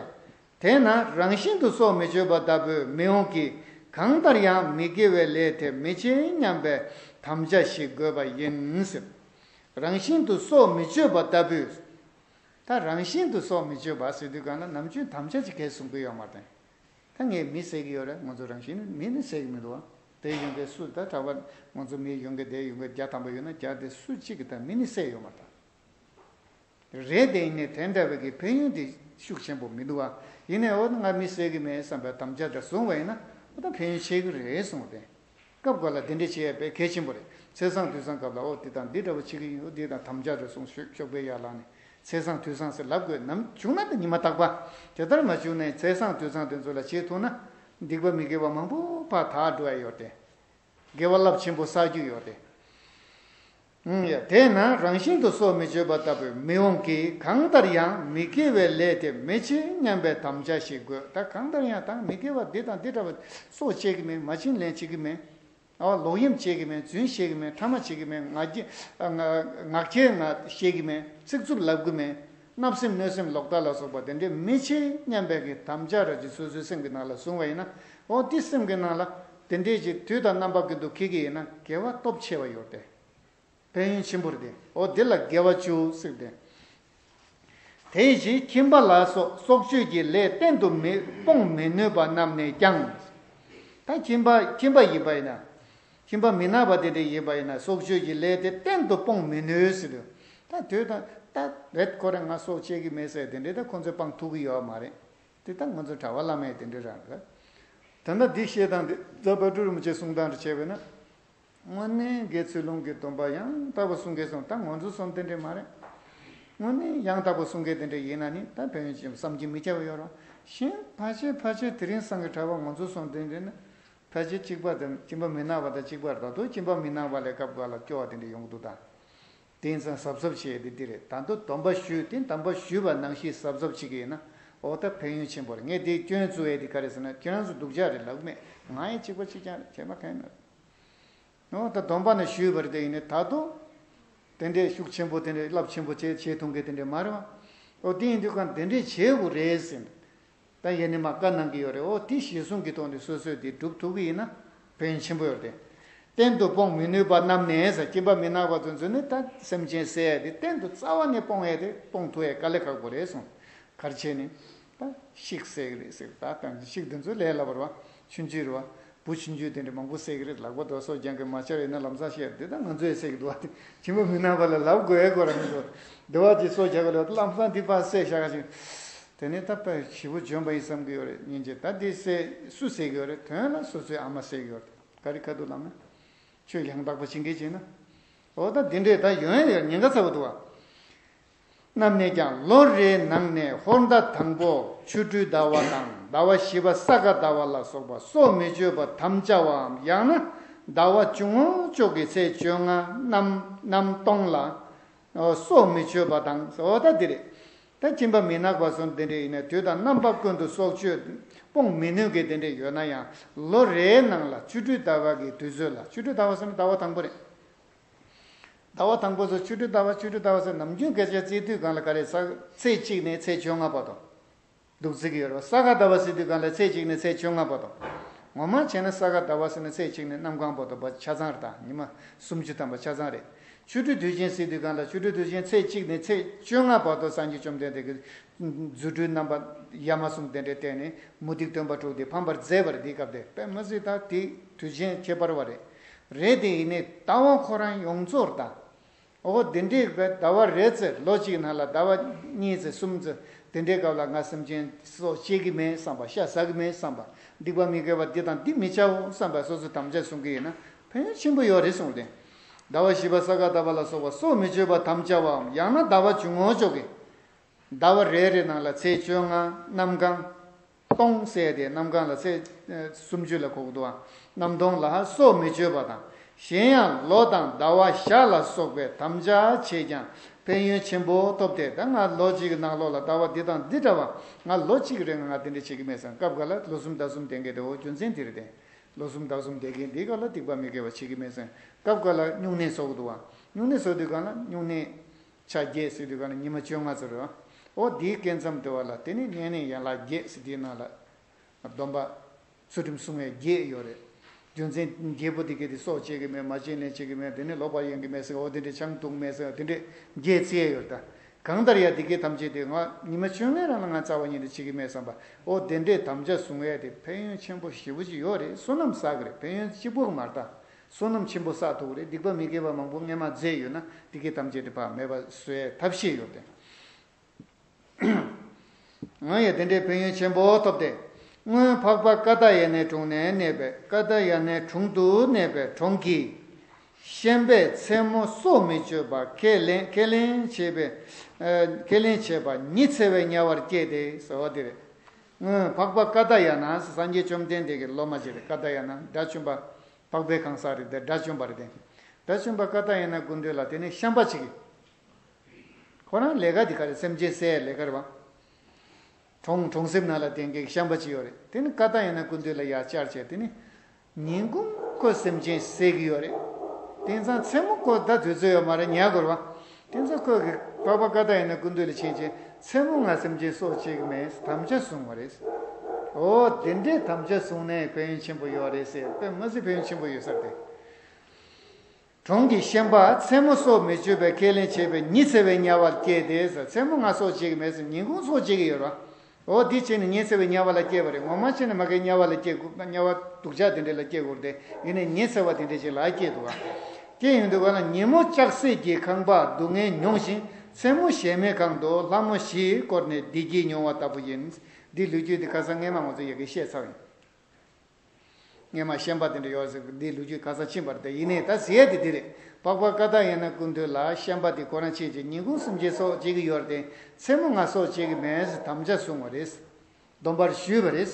དེས་ན་རང་བཞིན་དུ་སྲོག་མི་གཅོད་པ་ལྟ་བུའི་མི་འོང་གི། གང་ལྟར་ཡང་མི་དགེ་བའི་ལས་དེ་མི་བྱེད་སྙམ་པའི་དམ་བཅའ་ཞིག་དགོས་པ་ཡིན་ཟེར། རང་བཞིན་དུ་སྲོག་མི་གཅོད་པ་ལྟ་བུའི། ད་རང་བཞིན་དུ་སྲོག་མི་གཅོད་པ་ཟེར་དུས་གང་ལ་ནམ་རྒྱུན་དམ་བཅའ་ཅིག་གས་བཟུང་གི་ཡོད་མ་རེད། ད་ངས་མི་བསད་ཀྱི་ཡོད་རེད། ང་ཚོ་རང་བཞིན་མི་ནི་བསད་ཀྱི་མི་འདུག་བ། དེ་ཡོང་མཁན་སུ་ད་གྲྭ་པ་ང་ཚོ་མི་ཡོང་མཁན་དེ་ཡོང་མཁན་བརྒྱ་ཐམ་པ་ཡོད་ན་བརྒྱ་དེ་སུ་གཅིག་གིས་ད་མི་ནི་བསད་ཡོད་མ་རེད་ད། རེད་དེ་ཡིན་ནའི་དེ་འདྲ་བའི་གི་ཕན་ཡོན་དེ་ཤུགས་ཆེན་པོ་མི་འདུག་བ། ཡིན་ནའི་འོ་ང་མི་བསད་ཀྱི་མེད་བསམ་པའི་དམ་བཅའ་དེ་བཟུང་བ་ཡིན་ན་འོ་ད་ཕན་ཡོན་ཆེ་གི་རེད་གསུངས་ཏེ། སྐབས་འགའ་ལ་དེ་འདྲས་བྱེད་ཡས་དཔེ་གལ་ཆེན་པོ་རེད། ཚེས་བཟང་དུས་བཟང་སྐབས་ལ་འོ་འདི་དང་འདི་འདྲ་བོ་བྱེད་ཀྱི་ཡིན། འོ་འདི་དང་དམ་བཅའ་རེ་སོང་ཤོག་པའི་ཡར་ལངས་ནས་ཚེས་བཟང་དུས་བཟང་ཟེར་ལབ་དགོས་ནམ་བྱུང་ན་ད་ཉི་མ་རྟག་པ། དེ་ལྟར་མ་བྱུང་ནས་ཚེས་བཟང་དུས་བཟང་དེ་ཚོ་ལ་བྱེད་ཐུབ་ན་སྡིག་པ་མི་དགེ་བ་མང་པོ་ཕར་དག་འགྲོ་ཡ་ཡོད་དེ། དགེ་བ་རླབས་ཆེན་པོ་བསགས་རྒྱུ་ཡོད་དེ། ཨང་ཡ། དེས་ན་རང་བཞིན་དུ་སྲོག་མི་གཅོད་པ་ལྟ་བུའི་མི་འོང་གི། གང་ལྟར་ཡང་མི་དགེ་བའི་ལས་དེ་མི་བྱེད་སྙམ་པའི་དམ་བཅའ་ཞིག་དགོས། ད་གང་ལྟར་ཡང་ད་མི་དགེ་བ་འདི་དང་འདི་འདྲ་བ་སྲོག་བཅད་ཀྱི་མེད། མ་བྱིན་ལེན་བྱེད་ཀྱི་མེད། ཨ་ལོག་གཡེམ་བྱེད་ཀྱི་མེད། རྫུན་བཤད་ཀྱི་མེད། ཕྲ་མ་བྱེད་ཀྱི་མེད། ངག་ངག་འཁྱལ་ང་བཤད་ཀྱི་མེད། ཚིག་རྩུབ་ལབ་ཀྱི་མེད། བརྣབ་སེམས་གནོད་སེམས་ལོག་ལྟ་ལ་སོགས་པ་དེ་འདྲའི་མི་བྱེད་སྙམ་པའི་གི་དམ་བཅའ་ར་ཅིག་སོ་སོའི་སེམས་ཀྱི་ནང་ལ་བཟུང་བ་ཡིན་ན། འོ་དེ་སེམས་ཀྱི་ནང་ལ་དེ་འདྲའི་ཅིག་དུས་དང་རྣམ་པ་ཀུན་ཏུ་འཁྱེར་གྱི་ཡིན་ན་དགེ་བ་སྟོབས་ཆེ་བ་ཡོད་དེ། ཕན་ཡོན་ཆེན་པོ་རེད་དེ། འོ་དེ་ལ་དགེ་བ་བཅུ་ཟེར་ཏེ། དེའི་ཕྱིར་ཁྱིམ་པ་ལ་སོགས་སྲོག་གཅོད་ཀྱི་ལས་གཏན་དུ་མི་སྤོང་མི་ནུས་པ་རྣམས་ནས་ཀྱང་། ད་ཁྱིམ་པ་ཁྱིམ་པ་ཡིན་པ་ཡིན་ན། ཁྱིམ་པ་མི་ནག་པ་དེ་འདྲ་ཡིན་པ་ཡིན་ན་སྲོག་གཅོད་ཀྱི་ལས་དེ་གཏན་དུ་སྤོང་མི་ནུས་ཟེར་དུས། ད་དུས་དང་ད་རེད་ཁོ་རང་ང་སྲོག་གཅོད་ཀྱི་མེད་ཟེར་དེ་འདྲ་ད་ཁོ་ཚོས་སྤང་ཐུབ་ཀྱི་ཡོད་མ་རེད། དེ་ད་ང་ཚོ་གྲྭ་པ་བླ་མས་དེ་འདྲ་རང་རེད། ད་ལྟ་འདི་བཤད་སྟངས་དེ་རྫ་དཔལ་སྤྲུལ་རིན་པོ་ཆེའི་གསུང་སྟངས་རེ་བྱས་པས་ན། དངོས་གནས་དགེ་ཚུལ་སློང་གི་སྡོམ་པ་ཡང་དག་པོ་སྲུང་མཁན་སོང་ད་ང་ཚོ་སོང་དེ་འདྲས་མ་རེད། དངོས་གནས་ཡང་དག་པོ་སྲུང་མཁན་དེ་འདྲས་ཡིན་ན་ནི་ད་ཕན་ཡོན་ཅི་བསམ་གྱིས་མི་ཁྱབ་ཡོད་རེད། གཞན་ཕལ་ཆེར་ཕལ་ཆེར་དེ་རིང་སང་གི་གྲྭ་པ་ང་ཚོ་སོང་དེ་འདྲས་ནི་ཕལ་ཆེར་གཅིག་པ་དང་སྦྱིན་པ་མི་གནང་བ་དང་གཅིག་པ་རེད། ད་དུང་སྦྱིན་པ་མི་གནང་བ་ལས་སྐབས་འགའ་ལ་སྐྱོ་བ་དེ་འདྲས་ཡོང་གི་འདུག་ད། དེ་ཡིན་ཙང་གཟབ་གཟབ་བྱེད་དེ་འདི་རེད། ད་དུང་སྡོམ་པ་ཞུས་ཏེ་སྡོམ་པ་ཞུས་པ་ནང་བཞིན་གཟབ་གཟབ་བྱེད་ཀྱི་ཡིན་ན་འོ་ད་ཕན་ཡོན་ཆེན་པོ་རེད། ངས་དེའི་སྐྱོན་བཙུགས་ཡས་དེ་ག་རེ་ཟེར་ན་ཁྱེད་རང་ཚོ་སྡུག་ཅག་རེད་ལབ་མེད། ང་ཡང་གཅིག་པ་གཅིག་རྐྱང་རེད། བྱས་ན་གང་ཡིན་ན་འོ་ད་སྡོམ་པ་ནས་ཞུས་པ་རེད། དེ་ཡིན་ནའི་ད་དུང་དེ་འདྲའི་ཤུགས་ཆེན་པོ་དེ་འདྲའི་རླབས་ཆེན་པོ་བྱེད་བྱེད་ཐུབ་མཁན་དེ་འདྲའི་མ་རེད་བ། འོ་དེ་ཡིན་དུས་གང་དེ་འདྲའི་བྱེད་དགོས་རེད་ཟེར། ད་ཡེ་ནས་མ་བཀའ་གནང་གི་ཡོད་རེད། འོ་དེ་གཞི་བཟུང་གི་ཐོག་ནས་སོ་སོས་དེ་སྒྲུབ་ཐུབ་ཀྱི་ཡིན་ན་ཕན་ཡོན་ཆེན་པོ་ཡོད་རེད། གཏན་དུ་སྤོང་མི་ནུས་པ་རྣམས་ནས་ཟེར། སྦྱིན་པ་མི་གནང་བ་དེ་ཚོ་ནི་ད་སེམས་ཅན་བསད་ཡ་དེ་གཏན་དུ་རྩ་བ་ནས་སྤོང་ཡ་དེ་སྤོང་ཐུབ་ཡ་དཀའ་ལས་ཁག་པོ་རེད་གསུངས། ག་རེ་བྱས་ནས་ད་ཤིག་བསད་ཀྱི་རེད་ཟེར། ད་ད་ཤིག་དེ་ཚོ་ལས་སླ་བ་རེད་བ། ཆུང་ཆུང་རེད་བ། བུ་ཆུང་ཆུང་དེ་འདྲ་མང་པོ་བསད་ཀྱི་རེད། ལག་པ་དོ་སོ་རྒྱང་གི་མ་ཆར་ཡོད་ན་ལམ་སང་བཤད་དེ་ད་ང་ཚོས་བསད་ཀྱི་འདུག་བ། དེ་སྦྱིན་པ་མི་གནང་བ་ལ་ལབ་དགོས་ཡ་གོ་ར་མི་འདུག་དེ་བ་ཅིག་སོ་རྒྱག་གི་ལ་ལམ་སང་འདི་ཕར་བསད་བཞག་ག་ཞིག་དེ་ནས་ད་དཔེ་ཞེ་པོ་འཇོན་པ་ཡིན་བསམ་གྱི་ཡོད་རེད། སྙིང་རྗེ། ད་འདི་བསད་སུ་བསད་ཀྱི་ཡོད་རེད། དོན་ལ་སོ་སོའི་ཨ་མ་བསད་ཀྱི་ཡོད་རེད། ག་རེ་ཁ་ཐུག་ལབ་ན། ཆོས་ཡང་དག་པ་བྱེད་མཁན་བྱས་ན། འོ་ད་འདི་འདྲས་ད་ཡོང་ཡ་ཡོད་ཉེན་ཁ་ཚ་པོ་འདུག་བ། རྣམས་ནས་ཀྱང་ལོ་རེའི་ནང་ནས་ཧོར་ཟླ་དང་པོ་ཆུ་སྦྲུལ་ཟླ་བ་དང་ཟླ་བ་བཞི་པ་ས་ག་ཟླ་བ་ལ་སོགས་པ་སྲོག་མི་གཅོད་པ་དམ་བཅའ་བའམ་ཡང་ན་ཟླ་བ་བཅུ་ངོ་ཅོག་གི་ཚེས་བཅོ་ལྔ་གནམ་གནམ་སྟོང་ལ་སྲོག་མི་གཅོད་པ་དང་འོ་ད་འདི་རེད། ད་སྦྱིན་པ་མི་གནང་བ་སོགས་འདི་འདྲ་ཡིན་ན་དུས་དང་རྣམ་པ་ཀུན་ཏུ་སྲོག་གཅོད་སྤོང་མི་ནུས་མཁན་དེ་འདྲ་ཡོད་ན་ཡང་ལོ་རེའི་ནང་ལ་ཆུ་སྦྲུལ་ཟླ་བ་གི་དུས་ཚོད་ལ་ཆུ་སྦྲུལ་ཟླ་བ་ཟེར་ན་ཟླ་བ་དང་པོ་རེད། ཟླ་བ་དང་པོ་ཚོ་ཆུ་སྦྲུལ་ཟླ་བ་ཆུ་སྦྲུལ་ཟླ་བ་ཟེར་ནམ་རྒྱུན་སྐད་ཆ་བརྩི་དུས་སྒང་ལ་ག་རེ་ས་ཚེས་གཅིག་ནས་ཚེས་བཅོ་ལྔ་བར་དུ་འདུག་བརྩི་གི་ཡོད་རེད། ས་ག་ཟླ་བ་ཟེར་དུས་སྒང་ལ་ཚེས་གཅིག་ནས་ཚེས་བཅོ་ལྔ་བར་དུ། ངོ་མ་བྱས་ན་ས་ག་ཟླ་བ་ཟེར་ན་ཚེས་གཅིག་ནས་གནམ་གང་བར་དུ་བ་ཆ་ཚང་རེད། ད་ཉི་མ་སུམ་ཅུ་ཐམ་པ་ཆ་ཚང་རེད། ཆུ་སྦྲུལ་དུས་ཆེན་ཟེར་དུས་སྒང་ལ་ཆུ་སྦྲུལ་དུས་ཆེན་ཚེས་གཅིག་ནས་ཚེས་བཅོ་ལྔ་བར་དུ་སངས་རྒྱས་བཅོམ་ལྡན་འདས་ཀྱིས་རྫུ་འཕྲུལ་རྣམ་པ་ཡ་མ་ཟུང་དེ་འདྲའི་བསྟན་ནས་མུ་སྟེགས་སྟོན་པ་དྲུག་དེ་ཕམ་པར་མཛད་པ་རེད། དེའི་སྐབས་དེ་དཔེ་མི་སྲིད་ད་དེ་དུས་ཆེན་ཁྱད་པར་བ་རེད། རེད་དེ་ཡིན་ནའི་ལྟ་བ་ཁོ་རང་ཡོངས་རྫོགས་ད། འོ་དེ་འདྲའི་ཟླ་བ་རེ་ཙམ་ལོ་གཅིག་ནང་ལ་ཟླ་བ་གཉིས་ཙམ་གསུམ་ཙམ་དེ་འདྲའི་སྐབས་ལ་ང་སེམས་ཅན་སྲོག་བཅད་ཀྱི་མེད་བསམ་པ་ཤ་ཟ་གི་མེད་བསམ་པ་སྡིག་པ་མི་དགེ་བ་འདི་དང་འདི་མི་བྱའོ་བསམ་པ་སོ་སོ་དམ་བཅའ་བཟུང་གི་ཡིན་ན་ཕན་ཡོན་ཆེན་པོ་ཡོད་རེད་གསུངས་ཏེ། ཟླ་བ་བཞི་པ་ས་ག་ཟླ་བ་ལ་སོགས་པ་སྲོག་མི་གཅོད་པ་དམ་བཅའ་བའམ་ཡང་ན་ཟླ་བ་བཅུ་ངོ་ཅོག་གི་ཟླ་བ་རེ་རེ་ནང་ལ་ཚེས་བཅོ་ལྔ་གནམ་གང་སྟོང་ཟེར་ཏེ་གནམ་གང་ལ་ཚེས་སུམ་ཅུ་ལ་གོ་གི་འདུག་ཨ། གནམ་སྟོང་ལ་སྲོག་མི་གཅོད་པ་དང་གཞན་ཡང་ལོ་དང་ཟླ་བ་ཞག་ལ་སོགས་པའི་དམ་བཅའ་བྱས་ཀྱང་ཕན་ཡོན་ཆེན་པོ་ཐོབ་སྟེ་ད་ང་ལོ་གཅིག་གི་ནང་ལོགས་ལ་ཟླ་བ་འདི་དང་འདི་འདྲ་བ་ང་ལོ་གཅིག་རིང་ང་དེ་འདྲ་བྱེད་ཀྱི་མེད་ཟེར་སྐབས་འགའ་ལ་ལོ་གསུམ་ཟླ་གསུམ་བསྡད་མཁན་དེ་འོ་རྒྱུ་མཚན་འདི་རེད་དེ། ལོ་གསུམ་ཟླ་གསུམ་བསྡད་མཁན་འདི་ག་ལ་སྡིག་པ་མི་དགེ་བ་བྱེད་ཀྱི་མེད་ཟེར་སྐབས་འགའ་ལ་སྨྱུང་གནས་བཟོ་གི་འདུག་ཨ། སྨྱུང་གནས་བཟོ་དུས་གང་ལ་སྨྱུང་གནས། ཆ་བརྒྱད་ཟེར་དུས་ག་ལ་ཉི་མ་བཅོ་ལྔ་ཙམ་རེད་བ། འོ་དེའི་སྐབས་མཚམས་དེ་བ་ལ་དེ་ནི་བསྙེན་གནས་ཡན་ལག་བརྒྱད་ཟེར་དེའི་ནང་ལ་སྡོམ་པ་ཚུལ་ཁྲིམས་སྲུང་བའི་བརྒྱད་ཡོད་རེད། རྒྱུ་མཚན་བརྒྱད་པོ་དེ་གས་དེ་སྲོག་བཅད་ཀྱི་མེད། མ་བྱིན་ལེན་བྱེད་ཀྱི་མེད། དེ་ནི་ལོག་པར་གཡེང་གི་མེད་ཟེར། འོ་དེ་འདྲས་ཆང་འཐུང་མེད་ཟེར། དེ་འདྲས་བརྒྱད་བརྩི་ཡས་ཡོད་རེད་ད། གང་ལྟར་ཡང་དེ་གས་ཐམས་ཅད་དེ་ང་ཉི་མ་བཅོ་ལྔའི་རིང་ལ་ང་རྩ་བ་ཉིད་དུ་བྱེད་ཀྱི་མེད་བསམ་པ། འོ་དེ་འདྲས་དམ་བཅའ་བཟུང་ཡས་དེ་ཕན་ཡོན་ཆེན་པོ་ཞེ་པོ་ཅིག་ཡོད་རེད། བསོད་ནམས་བསགས་ཀྱི་རེད། ཕན་ཡོན་གཅིག་པོ་མ་རེད་ད། བསོད་ནམས་ཆེན་པོ་བསགས་ཐུབ་ཀྱི་རེད། སྡིག་པ་མི་དགེ་བ་མང་པོ་སྔས་མ་མཛད་ཡོད་ན་དེ་གའི་ཐམས་ཅད་དེ་ཕར་མེད་པ་བཟོ་ཡའི་ཐབས་ཤེས་ཡོད་དེ། ང་ཡང་དེ་འདྲའི་ཕན་ཡོན་ཆེན་པོ་ཐོབ་སྟེ། སྔོན་འཕགས་པ་ཀ་ཏ་ཡ་ནའི་དྲུང་ནས་གནས་པའི་ཀ་ཏ་ཡ་ནའི་དྲུང་དུ་གནས་པའི་གྲོང་གི་ཤན་པས་མཚན་མོ་སྲོག་མི་གཅོད་པར་ཁས་ལེན་ཁས་ལེན་བྱས་པའི་ཁས་ལེན་བྱས་པ་ཉི་ཚེ་བའི་དམྱལ་བར་སྐྱེས་ཏེ་ཟེར་བ་དེ་རེད། སྔོན་འཕགས་པ་ཀ་ཏ་ཡ་ན་སངས་རྒྱས་བཅོམ་ལྡན་འདས་ཀྱི་སློབ་མ་ཅིག་རེད། ཀ་ཏ་ཡ་ན་དགྲ་བཅོམ་པ། འཕགས་པའི་གང་ཟག་རེད་དེ་དགྲ་བཅོམ་པ་རེད་དེ། དགྲ་བཅོམ་པ་ཀ་ཏ་ཡ་ན་སྐུ་མདུན་ལ་དེ་ནས་ཤན་པ་ཅིག་གིས། ཁོ་རང་ལས་ཀ་དེ་ག་རེ་སེམས་ཅན་བསད་ལས་ཀ་རེད་བ། གྲོང་གྲོང་གསེབ་ནང་ལ་དེ་འགའི་ཤན་པ་ཅིག་ཡོད་རེད། དེ་ནི་ཀ་ཏ་ཡ་ན་སྐུ་མདུན་ལ་ཡར་བཅར་བྱས་དེ་ནི། ཉིན་གུང་ཁོ་སེམས་ཅན་བསད་ཀྱི་ཡོད་རེད། དེང་སང་མཚན་མོ་ཁོ་ད་དུས་ཚོད་ཡོད་མ་རེད། ཉལ་དགོས་རེད་བ། དེང་སང་ཁོ་གི་འཕགས་པ་ཀ་ཏ་ཡ་ན་སྐུ་མདུན་ལ་ཕྱིན་བྱས་མཚན་མོ་ང་སེམས་ཅན་སྲོག་བཅད་ཀྱི་མེད་དམ་བཅའ་བཟུང་བ་རེད། འོ་དེ་འདྲའི་དམ་བཅའ་བཟུང་ནས་ཕན་ཡོན་ཆེན་པོ་ཡོད་རེད་ཟེར། དཔེ་མི་སྲིད་ཕན་ཡོན་ཆེན་པོ་ཡོད་ས་རེད་དེ། གྲོང་གི་ཤན་པ་མཚན་མོ་སྲོག་མི་གཅོད་པའི་ཁས་ལེན་བྱས་པས་ཉི་ཚེ་བའི་དམྱལ་བར་སྐྱེས་ཏེ་ཟེར། མཚན་མོ་ང་སྲོག་བཅད་ཀྱི་མེད་ཟེར། ཉིན་གུང་སྲོག་བཅད་ཀྱི་ཡོད་རེད་བ། འོ་འདི་བྱས་ནས་ཉི་ཚེ་བའི་དམྱལ་བ་ལ་སྐྱེས་པ་རེད། ངོ་མ་བྱས་ན་མ་གིའི་དམྱལ་བ་ལ་སྐྱེ་དགོས། དམྱལ་བ་སྡུག་ཅག་དེ་འདྲ་ལ་སྐྱེ་དགོས་རེད་དེ། ཡིན་ནའི་ཉི་ཚེ་བ་དེ་འདྲ་ཅིག་ལ་སྐྱེས་འདུག་ག་སྐྱེས་ཡོང་དུས་ག་ལ་ཉིན་མོ་ལྕགས་སྲེག་གི་ཁང་པ་སྡུག་བསྔལ་མྱོང་ཞིང་མཚན་མོ་གཞལ་མེད་ཁང་དུ་ལྷ་མོ་བཞིས་བསྐོར་ནས་བདེ་སྐྱིད་མྱོང་བ་ལྟ་བུ་ཡིན། འདི་ལོ་རྒྱུས་འདི་ཁ་སང་སྔས་མ་ང་ཚོ་ཡ་གིར་བཤད་ཚར་ཡིན། སྔས་མ་ཤན་པ་དེ་འདྲ་ཡོད་ཟེར་གི། འདི་ལོ་རྒྱུས་ཁ་སང་ཕྱིན་པ་རེད་དེ། ཡིན་ནའི་ད་ཟེར་ཡ་དེ་འདི་རེད། འཕགས་པ་ཀ་ཏ་ཡ་ན་ཀུན་འདུས་ལ་ཤན་པ་དེ་ཁོ་རང་ཆེད་ཀྱི་ཉིན་གུང་སེམས་ཅན་སྲོག་བཅད་ཀྱི་ཡོད་རེད་དེ། མཚན་མོ་ང་སྲོག་བཅད་ཀྱི་མེད་ཟེར་དམ་བཅའ་བཟུང་བ་རེད། སྡོམ་པར་ཞུས་པ་རེད།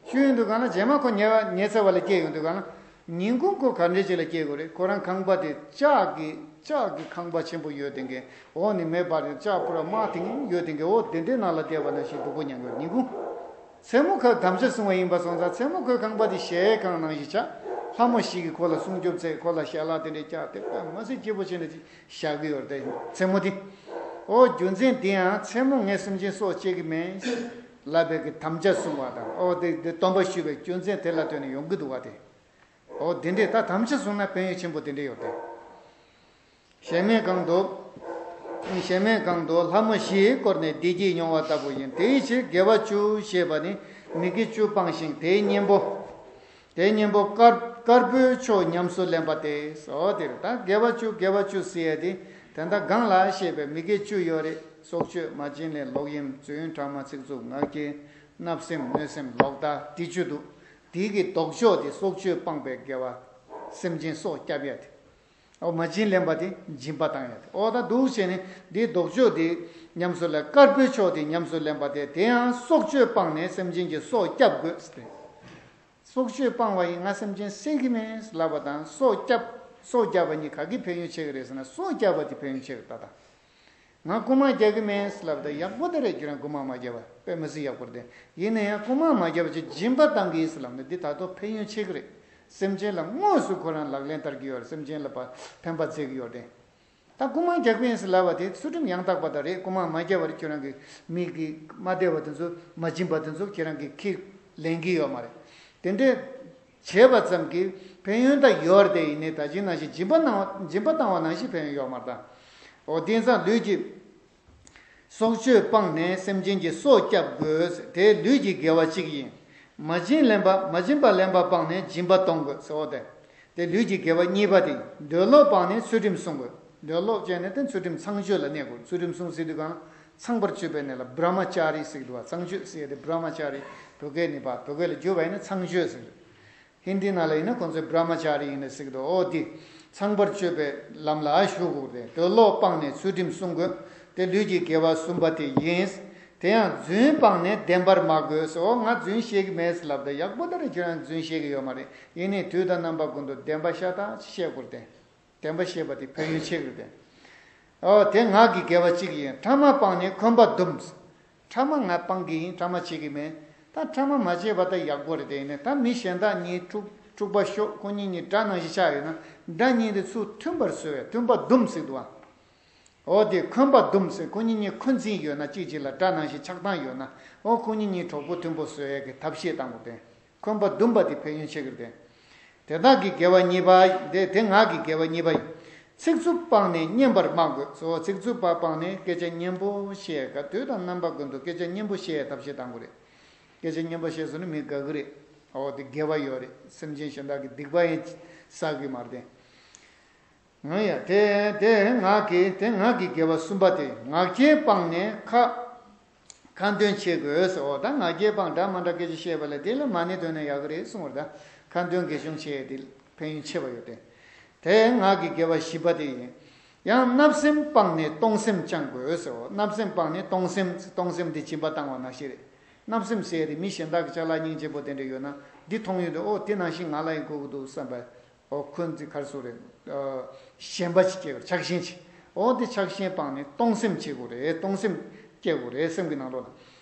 ཞུས་ཡོང་དུས་གང་ལ། རྗེས་མ་ཁོ་ཉལ་བ་ཉལ་ཚར་བ་ལ་སྐྱེས་ཡོང་དུས་གང་ལ། ཉིན་གུང་ཁོ་ག་འདྲས་ཅིག་ལ་སྐྱེས་དགོས་རེད། ཁོ་རང་ཁང་པ་དེ་ལྕགས་ཀྱི་ལྕགས་ཀྱི་ཁང་པ་ཆེན་པོ་ཡོད་དེ་གི། འོག་ནས་མེ་འབར་ནས་ལྕགས་པོ་ར་དམར་ཐིང་ཡོད་དེ་གི། འོ་དེ་འདྲའི་ནང་ལ་བསྡད་པ་ནང་བཞིན་སྡུག་པོ་མྱངས་ཡོད། ཉིན་གུང་། མཚན་མོ་ཁོས་དམ་བཅའ་བཟུང་བ་ཡིན་པ་སོང་ཙང་། མཚན་མོ་ཁོའི་ཁང་པ་དེ་གཞལ་ཡས་ཁང་ནང་བཞིན་ཆགས། ལྷ་མོ་ཞིག་གིས་ཁོ་ལ་སྲུང་སྐྱོབ་བྱས། ཁོ་ལ་ཞལ་ལག་དེ་འདྲས་བཀྱགས་ཏེ། དཔེ་མི་སྲིད་སྐྱིད་པོ་བྱས་ནས་བཞག་གི་ཡོད་རེད་དེ། མཚན་མོ་དེ། ཨོ་རྒྱུ་མཚན་དེ་ཡང་མཚན་མོ་ངས་སེམས་ཅན་སྲོག་བཅད་ཀྱི་མེད་ལབ་པའི་གི་དམ་བཅའ་བཟུང་བ་དང་། ཨོ་དེ་དེ་སྡོམ་པ་ཞུས་པའི་རྒྱུ་མཚན་དེ་ལ་ལྟོས་ནས་ཡོང་གི་འདུག་བ་དེ། ཨོ་དེ་འདྲས་ད་དམ་བཅའ་བཟུང་ན་ཕན་ཡོན་ཆེན་པོ་དེ་འདྲས་ཡོད་དེ། གཞལ་མེད་ཁང་དུ། གཞལ་མེད་ཁང་དུ་ལྷ་མོ་བཞིས་བསྐོར་ནས་བདེ་སྐྱིད་མྱོང་བ་ལྟ་བུ་ཡིན། དེའི་ཕྱིར་དགེ་བ་བཅུ་ཞེས་པ་ནི་མི་དགེ་བཅུ་སྤངས་ཤིང་དེའི་གཉེན་པོ། དེའི་གཉེན་པོ་དཀར་དཀར་པོའི་ཕྱོགས་ཉམས་སུ་ལེན་པ་སྟེ། ཨོ་དེ་རེད། ད་དགེ་བ་བཅུ་དགེ་བ་བཅུ་ཟེར་ཡ་དེ་དེ་འདྲ་གོང་ལ་བཤད་པའི་མི་དགེ་བཅུ་ཡོད་རེད། སྲོག་གཅོད། མ་བྱིན་ལེན། ལོག་གཡེམ། རྫུན། ཕྲ་མ། ཚིག་རྩུབ། ངག་འཁྱལ། བརྣབ་སེམས། གནོད་སེམས། ལོག་ལྟ། དེ་བཅུ་འདུག། དེའི་གི་ལྡོག་ཕྱོགས་དེ་སྲོག་གཅོད་སྤངས་པའི་དགེ་བ། སེམས་ཅན་སྲོག་སྐྱོབ་ཡ་དེ། ཨོ་མ་བྱིན་ལེན་པ་དེ་སྦྱིན་པ་བཏང་ཡ་དེ། ཨོ་ད་འདུག་བྱས་ནས་འདིའི་ལྡོག་ཕྱོགས་དེ་ཉམས་སུ་ལེན། དཀར་པོའི་ཕྱོགས་དེ་ཉམས་སུ་ལེན་པ་དེ། དེ་ཡང་སྲོག་གཅོད་སྤངས་ནས་སེམས་ཅན་གྱི་སྲོག་སྐྱོབ་དགོས་ཟེར་ཏེ། སྲོག་གཅོད་སྤངས་པ་ཡིས་ང་སེམས་ཅན་བསད་ཀྱི་མེད་ལབ་པ་དང་། སྲོག་སྐྱབས། སྲོག་བསྐྱབས་པ་གཉིས་ག་གི་ཕན་ཡོན་ཆེ་གི་རེད་ཟེར་ན། སྲོག་བསྐྱབས་པ་དེ་ཕན་ཡོན་ཆེ་གི་རེད་ད། ད་ང་རྐུ་མ་རྒྱག་གི་མེད་ལབ་ད་ཡག་པོ་དེ་རེད། ཁྱོད་རང་རྐུ་མ་མ་རྒྱབ་པ་དཔེ་མི་སྲིད་ཡག་པོ་རེད་དེ། ཡིན་ན་ཡང་རྐུ་མ་མ་རྒྱབ་པ་ཅིག་སྦྱིན་པ་བཏང་གི་ཡིན་ལབ་ན་འདི་ད་དུང་ཕན་ཡོན་ཆེ་གི་རེད། སེམས་ཅན་ལ་དངོས་སུ་ཁོ་རང་ལག་ལེན་བསྟར་གྱི་ཡོད་རེད། སེམས་ཅན་ལ་ཕ་ཕན་པ་བྱེད་ཀྱི་ཡོད་རེད། ད་རྐུ་མ་རྒྱག་པ་ཡིན་ཟེར་ལབ་པ་དེ་ཚུལ་ཁྲིམས་ཡང་དག་པ་དང་རེད། རྐུ་མ་མ་རྒྱབ་པར་ཁྱོད་རང་གི་མི་གི་མ་བདེ་བ་དེ་ཚོ་མ་སྦྱིན་པ་དེ་ཚོ་ཁྱེད་རང་གི་ཁས་ལེན་གྱི་ཡོད་མ་རེད། དེ་འདྲའི་བྱས་པ་ཙམ་གྱིས་ཕན་ཡོན་ད་ཡོད་རེད་དེ། ཡིན་ནའི་ད་ཅི་ནང་བཞིན་སྦྱིན་པ་གནང་བ་སྦྱིན་པ་བཏང་བ་ནང་བཞིན་ཕན་ཡོན་ཡོད་མ་རེད་ད། འོ་དེང་སང་ལུས་ཀྱི་སྲོག་གཅོད་སྤངས་ནས་སེམས་ཅན་གྱི་སྲོག་སྐྱབས་དགོས། དེ་ལུས་ཀྱི་དགེ་བ་གཅིག་ཡིན། མ་བྱིན་ལེན་པ། མ་བྱིན་པ་ལེན་པ་སྤངས་ནས་སྦྱིན་པ་གཏོང་དགོས་ཟེར་བ་དེ། དེ་ལུས་ཀྱི་དགེ་བ་གཉིས་པ་དེ། འདོད་ལོག་སྤངས་ནས་ཚུལ་ཁྲིམས་སྲུང་དགོས། འདོད་ལོག་བྱས་ནས་དེ་ཚུལ་ཁྲིམས་ཚངས་སྤྱོད་ལ་གནས་དགོས། ཚུལ་ཁྲིམས་སྲུང་ཟེར་དུས་གང་ཚངས་པར་སྤྱོད་པའི་གནས་ལ་བྷྲ་མ་ཅཱ་རི་ཟེར་གྱི་འདུག་བ། ཚངས་སྤྱོད་ཟེར་ཡ་དེ་བྷྲ་མ་ཅཱ་རི། བོད་སྐད་ནི་བ། བོད་སྐད་ལ་བསྒྱུར་བ་ཡིན་ན་ཚངས་སྤྱོད་ཟེར་གྱི་འདུག། ཧིན་དི་ནང་ལ་ཡིན་ན་ཁོང་ཚོས་བྷྲ་མ་ཅཱ་རི་ཡིན་ན་ཟེར་གྱི་འདུག། འོ་དེ་ཚངས་པར་སྤྱོད་པའི་ལམ་ལ་ཞུགས་དགོས་ཏེ། འདོད་ལོག་སྤངས་ནས་ཚུལ་ཁྲིམས་སྲུང་དགོས། དེ་ལུས་ཀྱི་དགེ་བ་གསུམ་པ་དེ་ཡིན། དེ་ཡང་རྫུན་སྤངས་ནས་བདེན་པར་སྨྲ་དགོས་སོ། ང་རྫུན་བཤད་ཀྱི་མེད་ཟེར་ལབ་ད་ཡག་པོ་ད་རེད། ཁྱོད་རང་རྫུན་བཤད་ཀྱི་ཡོད་མ་རེད། ཡིན་ནའི་དུས་དང་རྣམ་པ་ཀུན་ཏུ་བདེན་པ་ཤ་སྟག་ཅིག་བཤད་དགོས་ཏེ། བདེན་པ་བཤད་པ་དེ་ཕན་ཡོན་ཆེ་གི་རེད་དེ། ཨོ་དེ་ངག་གི་དགེ་བ་གཅིག་ཡིན། ཕྲ་མ་སྤངས་ནས་འཁོན་པ་བསྡུམས། ཕྲ་མ་ང་སྤང་གི་ཡིན། ཕྲ་མ་བྱེད་ཀྱི་མེད། ད་ཕྲ་མ་མ་བྱས་པ་ད་ཡག་པོ་རེད་དེ། ཡིན་ནའི་ད་མི་གཞན་དག་གཉིས་འཁྲུག་འཁྲུག་པ་ཤོར། ཁོ་གཉིས་གཉིས་དགྲ་ནང་བཞིན་ཆགས་ཡོད་ན། དགྲ་གཉིས་དེ་ཚུར་མཐུན་པར་བཟོ་བའི། མཐུན་པ་བསྡུམས་ཟེར་འདུག་ཨ། འོ་དེ་འཁོན་པ་བསྡུམས་ཟེར། ཁོ་གཉིས་གཉིས་འཁོན་འཛིན་ཡོད་ན། གཅིག་གཅིག་ལ་དགྲ་ནང་བཞིན་ཆགས་སྡང་ཡོད་ན། འོ་ཁོ་གཉིས་གཉིས་གྲོགས་པོ་མཐུན་པོ་བཟོ་ཡས་ཀྱི་ཐབས་ཤེས་བཏང་དགོས་ཏེ། འཁོན་པ་བསྡུམས་པ་དེ་ཕན་ཡོན་ཆེ་གི་རེད་དེ། དེ་དག་གི་དགེ་བ་གཉིས་པ། དེ་དེ་ངག་གི་དགེ་བ་གཉིས་པ་ཡིན། ཚིག་རྩུབ་སྤངས་ནས་སྙན་པར་སྨྲ་དགོས་སོ། ཚིག་རྩུབ་པ་སྤངས་ནས་སྐད་ཆ་སྙན་པོ་བཤད་ག། དུས་དང་རྣམ་པ་ཀུན་ཏུ་སྐད་ཆ་སྙན་པོ་བཤད་ཐབས་ཤེས་བཏང་དགོས་རེད། སྐད་ཆ་སྙན་པོ་བཤད་སོང་ན་མི་དགའ་གི་རེད། འོ་དེ་དགེ་བ་ཡོད་རེད། སེམས་ཅན་གཞན་དག་གི་སྡིག་པ་ཡང་བསགས་གི་མ་རེད་དེ། ང་ཡ་དེ་དེ་ངག་གི་དེ་ངག་གི་དགེ་བ་གསུམ་པ་དེ། ངག་འཁྱལ་སྤངས་ནས་ཁ་ཁ་འདོན་བྱེད་དགོས་སོ། ད་ངག་འཁྱལ་སྤངས། འདྲ་མ་འདྲ་སྐད་ཆ་བཤད་པ་ལས་དེ་ལ་མ་ཎི་འདོན་ན་ཡག་གི་རེད་གསུངས་པ་རེད། ད་ཁ་འདོན་དགེ་སྦྱོང་བྱེད་ཡས་དེ་ཕན་ཡོན་ཆེ་བ་ཡོད་དེ། དེ་ངག་གི་དགེ་བ་བཞི་པ་དེ་ཡིན། ཡང་བརྣབ་སེམས་སྤངས་ནས་གཏོང་སེམས་བཅང་དགོས་སོ། བརྣབ་སེམས་སྤངས་ནས་གཏོང་སེམས། གཏོང་སེམས་དེ་སྦྱིན་པ་བཏང་བ་ནང་བཞིན་རེད། བརྣབ་སེམས་ཟེར་ཡས་དེ་མི་གཞན་དག་གི་ཅ་ལག་སྙིང་རྗེ་པོ་དེ་འདྲ་ཡོད་ན། འདི་མཐོང་ཡོང་དུས་ཨོ་དེ་ནང་བཞིན་ང་ལ་ཡང་དགོས་ཀྱི་འདུག་བསམ་པ། ཨོ་ཁོ་ཚོའི་ཁར་སོ་རེད། ཨ་ཞེན་པ་ཅིག་སྐྱེ་དགོས། ཆགས་ཞེན་ཅིག། ཨོ་དེ་ཆགས་ཞེན་སྤངས་ནས་གཏོང་སེམས་བྱེད་དགོས་རེད། གཏོང་སེམས་སྐྱེ་དགོས་རེད། སེམས་ཀྱི་ནང་ལོགས་ལ།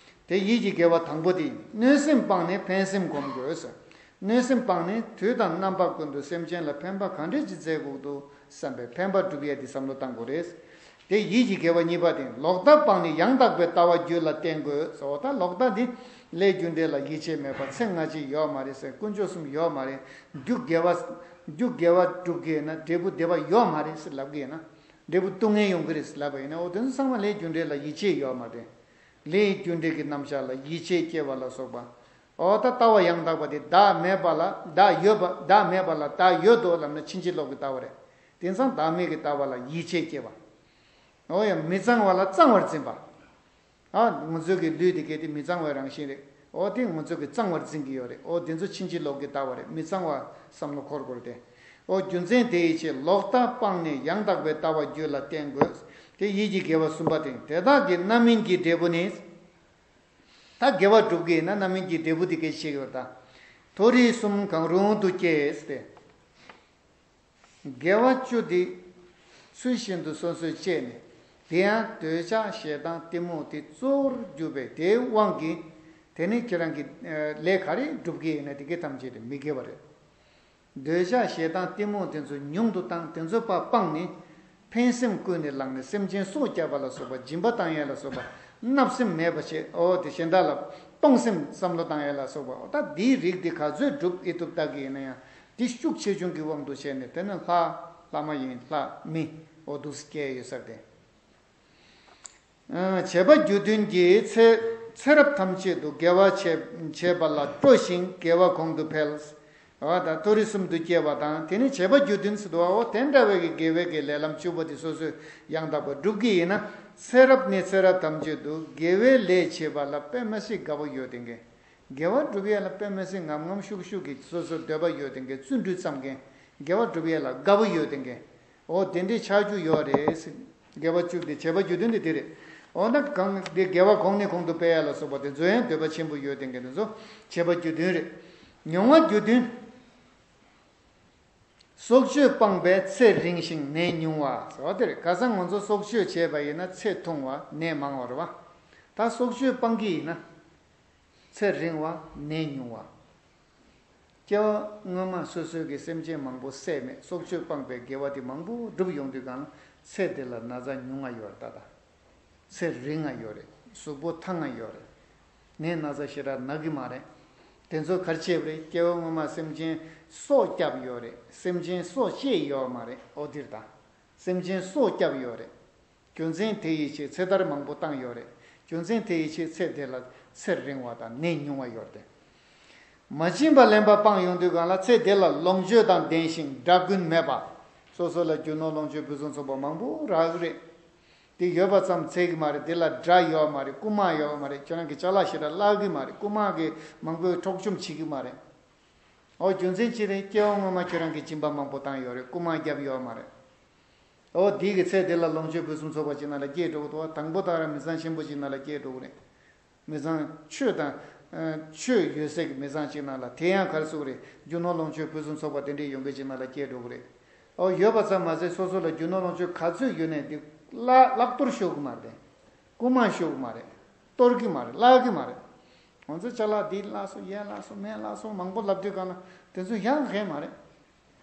དེ་ཡིད་ཀྱི་དགེ་བ་དང་པོ་དེ་ཡིན། གནོད་སེམས་སྤངས་ནས་ཕན་སེམས་སྒོམ་དགོས་ཟེར། གནོད་སེམས་སྤངས་ནས་དུས་དང་རྣམ་པ་ཀུན་ཏུ་སེམས་ཅན་ལ་ཕན་པ་གང་འདྲ་ཅིག་བྱེད་དགོས་འདུག་བསམ་པའི་ཕན་པ་སྒྲུབ་ཡས་དེ་བསམ་བློ་བཏང་དགོས་རེད། དེ་ཡིད་ཀྱི་དགེ་བ་གཉིས་པ་དེ། ལོག་ལྟ་སྤངས་ནས་ཡང་དག་པའི་ལྟ་བ་རྒྱུད་ལ་བསྟེན་དགོས་ཟེར་བ་དང་། ལོག་ལྟ་འདི་ལས་རྒྱུ་འབྲས་ལ་ཡིད་ཆེས་མེད་པ། མཚན་སྔ་ཕྱི་ཡོད་མ་རེད་ཟེར། དཀོན་མཆོག་གསུམ་ཡོད་མ་རེད། རྒྱུ་དགེ་བ་རྒྱུ་དགེ་བ་སྒྲུབ་ཀྱི་ཡིན་ན་འབྲས་བུ་བདེ་བ་ཡོད་མ་རེད་ཟེར་ལབ་ཀྱི་ཡིན་ན། འབྲས་བུ་སྡུག་བསྔལ་ཡོང་གི་རེད་ཟེར་ལབ་པ་ཡིན་ན། འོ་དེ་ཚོ་ཚང་མ་ལས་རྒྱུ་འབྲས་ལ་ཡིད་ཆེས་ཡོད་མ་རེད། ལས་རྒྱུ་འབྲས་ཀྱི་རྣམ་གཞག་ལ་ཡིད་ཆེས་སྐྱེ་བ་ལ་སོགས་པ། འོ་ད་ལྟ་བ་ཡང་དག་པ་དེ། བདག་མེད་པ་ལ་བདག་ཡོད་པ། བདག་མེད་པ་ལ་བདག་ཡོད་དོ་ལབ་ན་ཕྱིན་ཅི་ལོག་གི་ལྟ་བ་རེད། དེང་སང་བདག་མེད་ཀྱི་ལྟ་བ་ལ་ཡིད་ཆེས་སྐྱེ་བ། འོ་ཡང་མི་གཙང་བ་ལ་གཙང་བར་འཛིན་པ། ཨ་ང་ཚོའི་གི་ལུས་དེ་གལ་ཏེ་མི་གཙང་བའི་རང་བཞིན་རེད། འོ་དེ་ང་ཚོ་གི་གཙང་བར་འཛིན་གྱི་ཡོད་རེད། འོ་དེ་ཚོ་ཕྱིན་ཅི་ལོག་གི་ལྟ་བ་རེད། མི་གཙང་བ་བསམ་བློ་འཁོར་དགོས་རེད་དེ། འོ་རྒྱུ་མཚན་དེ་ཡི་ཕྱིར་ལོག་ལྟ་སྤངས་ནས་ཡང་དག་པའི་ལྟ་བ་རྒྱུད་ལ་བརྟེན་དགོས། དེ་ཡིད་ཀྱི་དགེ་བ་གསུམ་པ་སྟེ། དེ་དག་གི་རྣམ་སྨིན་གྱི་འབྲས་བུ་ནི། ད་དགེ་བ་སྒྲུབ་ཀྱི་ཡིན་ན་རྣམ་སྨིན་གྱི་འབྲས་བུ་དེ་སྐད་ཆ་བཤད་ཀྱི་ཡོད་ད། མཐོ་རིས་གསུམ་གང་རུང་དུ་སྐྱེས་ཏེ། དགེ་བ་བཅུ་དེ་ཚུལ་བཞིན་དུ་སོ་སོས་སྤྱད་ནས། དེ་ཡང་འདོད་ཆགས་ཞེ་སྡང་གཏི་མུག་དེ་གཙོ་བོར་གྱུར་པའི་དེའི་དབང་གིས། དེ་ནི་ཁྱེད་རང་གི་ལས་ག་རེ་སྒྲུབ་ཀྱི་ཡིན་ན་དེ་གའི་ཐམས་ཅད་དེ་མི་དགེ་བ་རེད། འདོད་ཆགས་ཞེ་སྡང་གཏི་མུག་དེ་ཚོ་ཉུང་དུ་བཏང་། དེ་ཚོ་ཕར་སྤངས་ནས། ཕན་སེམས་ཀུན་ནས་བསླངས་ནས་སེམས་ཅན་སྲོག་བསྐྱབ་པ་ལ་སོགས་པ། སྦྱིན་པ་བཏང་ཡས་ལ་སོགས་པ། བརྣབ་སེམས་མེད་པ་བྱེད། འོ་དེ་གཞན་དག་ལ་གཏོང་སེམས་བསམ་བློ་བཏང་ཡས་ལ་སོགས་པ། འོ་ད་འདིའི་རིགས་འདི་ག་ཚོད་སྒྲུབ་ཨེ་ཐུབ་ལྟ་གི་ཡིན་ན་ཡང་། འདི་ཤུགས་ཆེ་ཆུང་གི་དབང་དུ་བྱས་ནས། དེ་ནི་ལྷ། ལྷ་མ་ཡིན་ལྷ་མི། འོ་འདུག་སེ་སྐྱེ་ཡོད་ས་རེད། བྱེད་པ་རྒྱུ་མཐུན་གྱིས་ཚེ། ཚེ་རབས་ཐམས་ཅད་དུ་དགེ་བ་བྱེད་བྱེད་པ་ལ་སྤྲོ་ཞིང་དགེ་བ་གོང་དུ་འཕེལ། འོ་ད་མཐོ་རིས་གསུམ་དུ་སྐྱེ་བ་དང་། དེ་ནི་བྱེད་པ་རྒྱུ་མཐུན་ཟེར་དུས། འོ་དེ་འདྲ་བའི་གི་དགེ་བའི་གི་ལས་ལམ་བཅུ་པོ་དེ་སོ་སོས་ཡང་དག་པར་སྒྲུབ་ཀྱི་ཡིན་ན། ཚེ་རབས་ནས་ཚེ་རབས་ཐམས་ཅད་དུ་དགེ་བའི་ལས་བྱེད་པ་ལ་དཔེ་མི་སྲིད་དགའ་པོ་ཡོད་དེ་གན། དགེ་བ་སྒྲུབ་ཡས་ལ་དཔེ་མི་སྲིད་ངམ་ངམ་ཤུགས་ཤུགས་ཀྱིས་སོ་སོ་འདོད་པ་ཡོད་དེ་གན། བརྩོན་འགྲུས་བརྩམས་མཁན། དགེ་བ་སྒྲུབ་ཡས་ལ་དགའ་པོ་ཡོད་དེ་གན། འོ་དེ་འདྲའི་ཆགས་རྒྱུ་ཡོད་རེད། དགེ་བ་བཅུ་དེ་བྱེད་པ་རྒྱུ་མཐུན་དེ་དེ་རེད། འོ་ན་གང་དེ་དགེ་བ་གོང་ནས་གོང་དུ་སྤེལ་ཡ་ལ་སོགས་པ་དེ་ཚོ་ཡང་འདོད་པ་ཆེན་པོ་ཡོད་དེ་གན། དེ་ཚོ་བྱེད་པ་རྒྱུ་མཐུན་རེད། མྱོང་བ་རྒྱུ་མཐུན། སྲོག་གཅོད་སྤངས་པས་ཚེ་རིང་ཞིང་ནད་ཉུང་བ་ཟེར་བ་དེ་རེད། ཁ་སང་ང་ཚོ་སྲོག་གཅོད་བྱས་པ་ཡིན་ན་ཚེ་ཐུང་བ་ནད་མང་བ་རེད་བ། ད་སྲོག་གཅོད་སྤང་གི་ཡིན་ན། ཚེ་རིང་བ་ནད་ཉུང་བ། སྐྱེ་བ་སྔོན་མ་སོ་སོའི་གི་སེམས་ཅན་མང་པོ་བསད་མེད། སྲོག་གཅོད་སྤངས་པའི་དགེ་བ་དེ་མང་པོ་བསྒྲུབས་ཡོང་དུས་གང་ལ་ཚེ་འདི་ལ་ན་ཚ་ཉུང་ང་ཡོད་རེད་ད། ད་ཚེ་རིང་ང་ཡོད་རེད། གཟུགས་པོ་ཐང་ང་ཡོད་རེད། ནད་ན་ཚ་ཞེ་དྲག་ན་གི་མ་རེད། དེ་ཚོ་ག་རེ་བྱས་པ་རེད། སྐྱེ་བ་སྔོན་མ་སེམས་ཅན་སྲོག་བསྐྱབས་ཡོད་རེད། སེམས་ཅན་སྲོག་བཅད་ཡོད་མ་རེད། འོ་དེ་རེད་ད། སེམས་ཅན་སྲོག་བསྐྱབས་ཡོད་རེད། རྒྱུ་མཚན་དེ་ཡི་ཕྱིར་ཚེ་དར་མང་པོ་བཏང་ཡོད་རེད། རྒྱུ་མཚན་དེ་ཡི་ཕྱིར་ཚེ་དེ་ལ་ཚེ་རིང་བ་དང་ནད་ཉུང་བ་ཡོད་རེད། མ་བྱིན་པ་ལེན་པ་སྤངས་ཡོང་དུས་གང་ལ་ཚེ་དེ་ལ་ལོངས་སྤྱོད་དང་ལྡན་ཞིང་དགྲ་རྐུན་མེད་པ། སོ་སོ་ལ་རྒྱུ་ནོར་ལོངས་སྤྱོད་ཕུན་སུམ་ཚོགས་པ་མང་པོ་རག་གི་རེད། དེ་ཡོད་པ་ཙམ་ཚད་ཀྱི་མ་རེད། དེ་ལ་དགྲ་ཡོད་མ་རེད། རྐུ་མ་ཡོད་མ་རེད། ཁྱོད་རང་གི་ཅ་ལག་ཞེ་དྲག་བརླག་གི་མ་རེད། རྐུ་མ་གི་མང་པོས་འཕྲོག་བཅོམ་བྱེད་ཀྱི་མ་རེད། འོ་རྒྱུ་མཚན་ཅི་རེད། སྐྱེ་བ་སྔོན་མ་ཁྱོད་རང་གིས་སྦྱིན་པ་མང་པོ་བཏང་ཡོད་རེད། རྐུ་མ་བརྒྱབ་ཡོད་མ་རེད། འོ་དེ་གི་ཚེ་དེ་ལ་ལོངས་སྤྱོད་ཕུན་སུམ་ཚོགས་པ་ཅིག་ནང་ལ་སྐྱེས་འགྲོ་གི་འདུག་བ། དང་པོ་དག་རང་མི་ཚང་ཆེན་པོ་ཅིག་ནང་ལ་སྐྱེས་འགྲོ་གི་རེད། མི་ཚང་ཆོས་དང་། ཆོས་ཡོད་སའི་གི་མི་ཚང་ཅིག་ནང་ལ། དེ་ཡང་ག་རེ་ཟེར་དགོས་རེད། རྒྱུ་ནོར་ལོངས་སྤྱོད་ཕུན་སུམ་ཚོགས་པ་དེ་འདྲའི་ཡོང་མཁན་ཅིག་ནང་ལ་སྐྱེས་འགྲོ་གི་རེད། འོ་ཡོད་པ་ཙམ་མ་ཟད་སོ་སོ་ལ་རྒྱུ་ནོར་ལོངས་སྤྱོད་ག་ཚོད་ཡོད་ནའི་དེ་བརླག་བརླག་གཏོར་ཤོར་གི་མ་རེད། རྐུ་མ་ཤོར་གི་མ་རེད། གཏོར་གི་མ་རེད། བརླག་གི་མ་རེད། ང་ཚོ་ཅ་ལག་འདི་བརླག་སོང་། ཡ་བརླག་སོང་། མེ་བརླག་སོང་མང་པོ་ལབ་དུས་གང་ལ་དེ་ཚོ་ཡང་ཧེ་མ་རེད།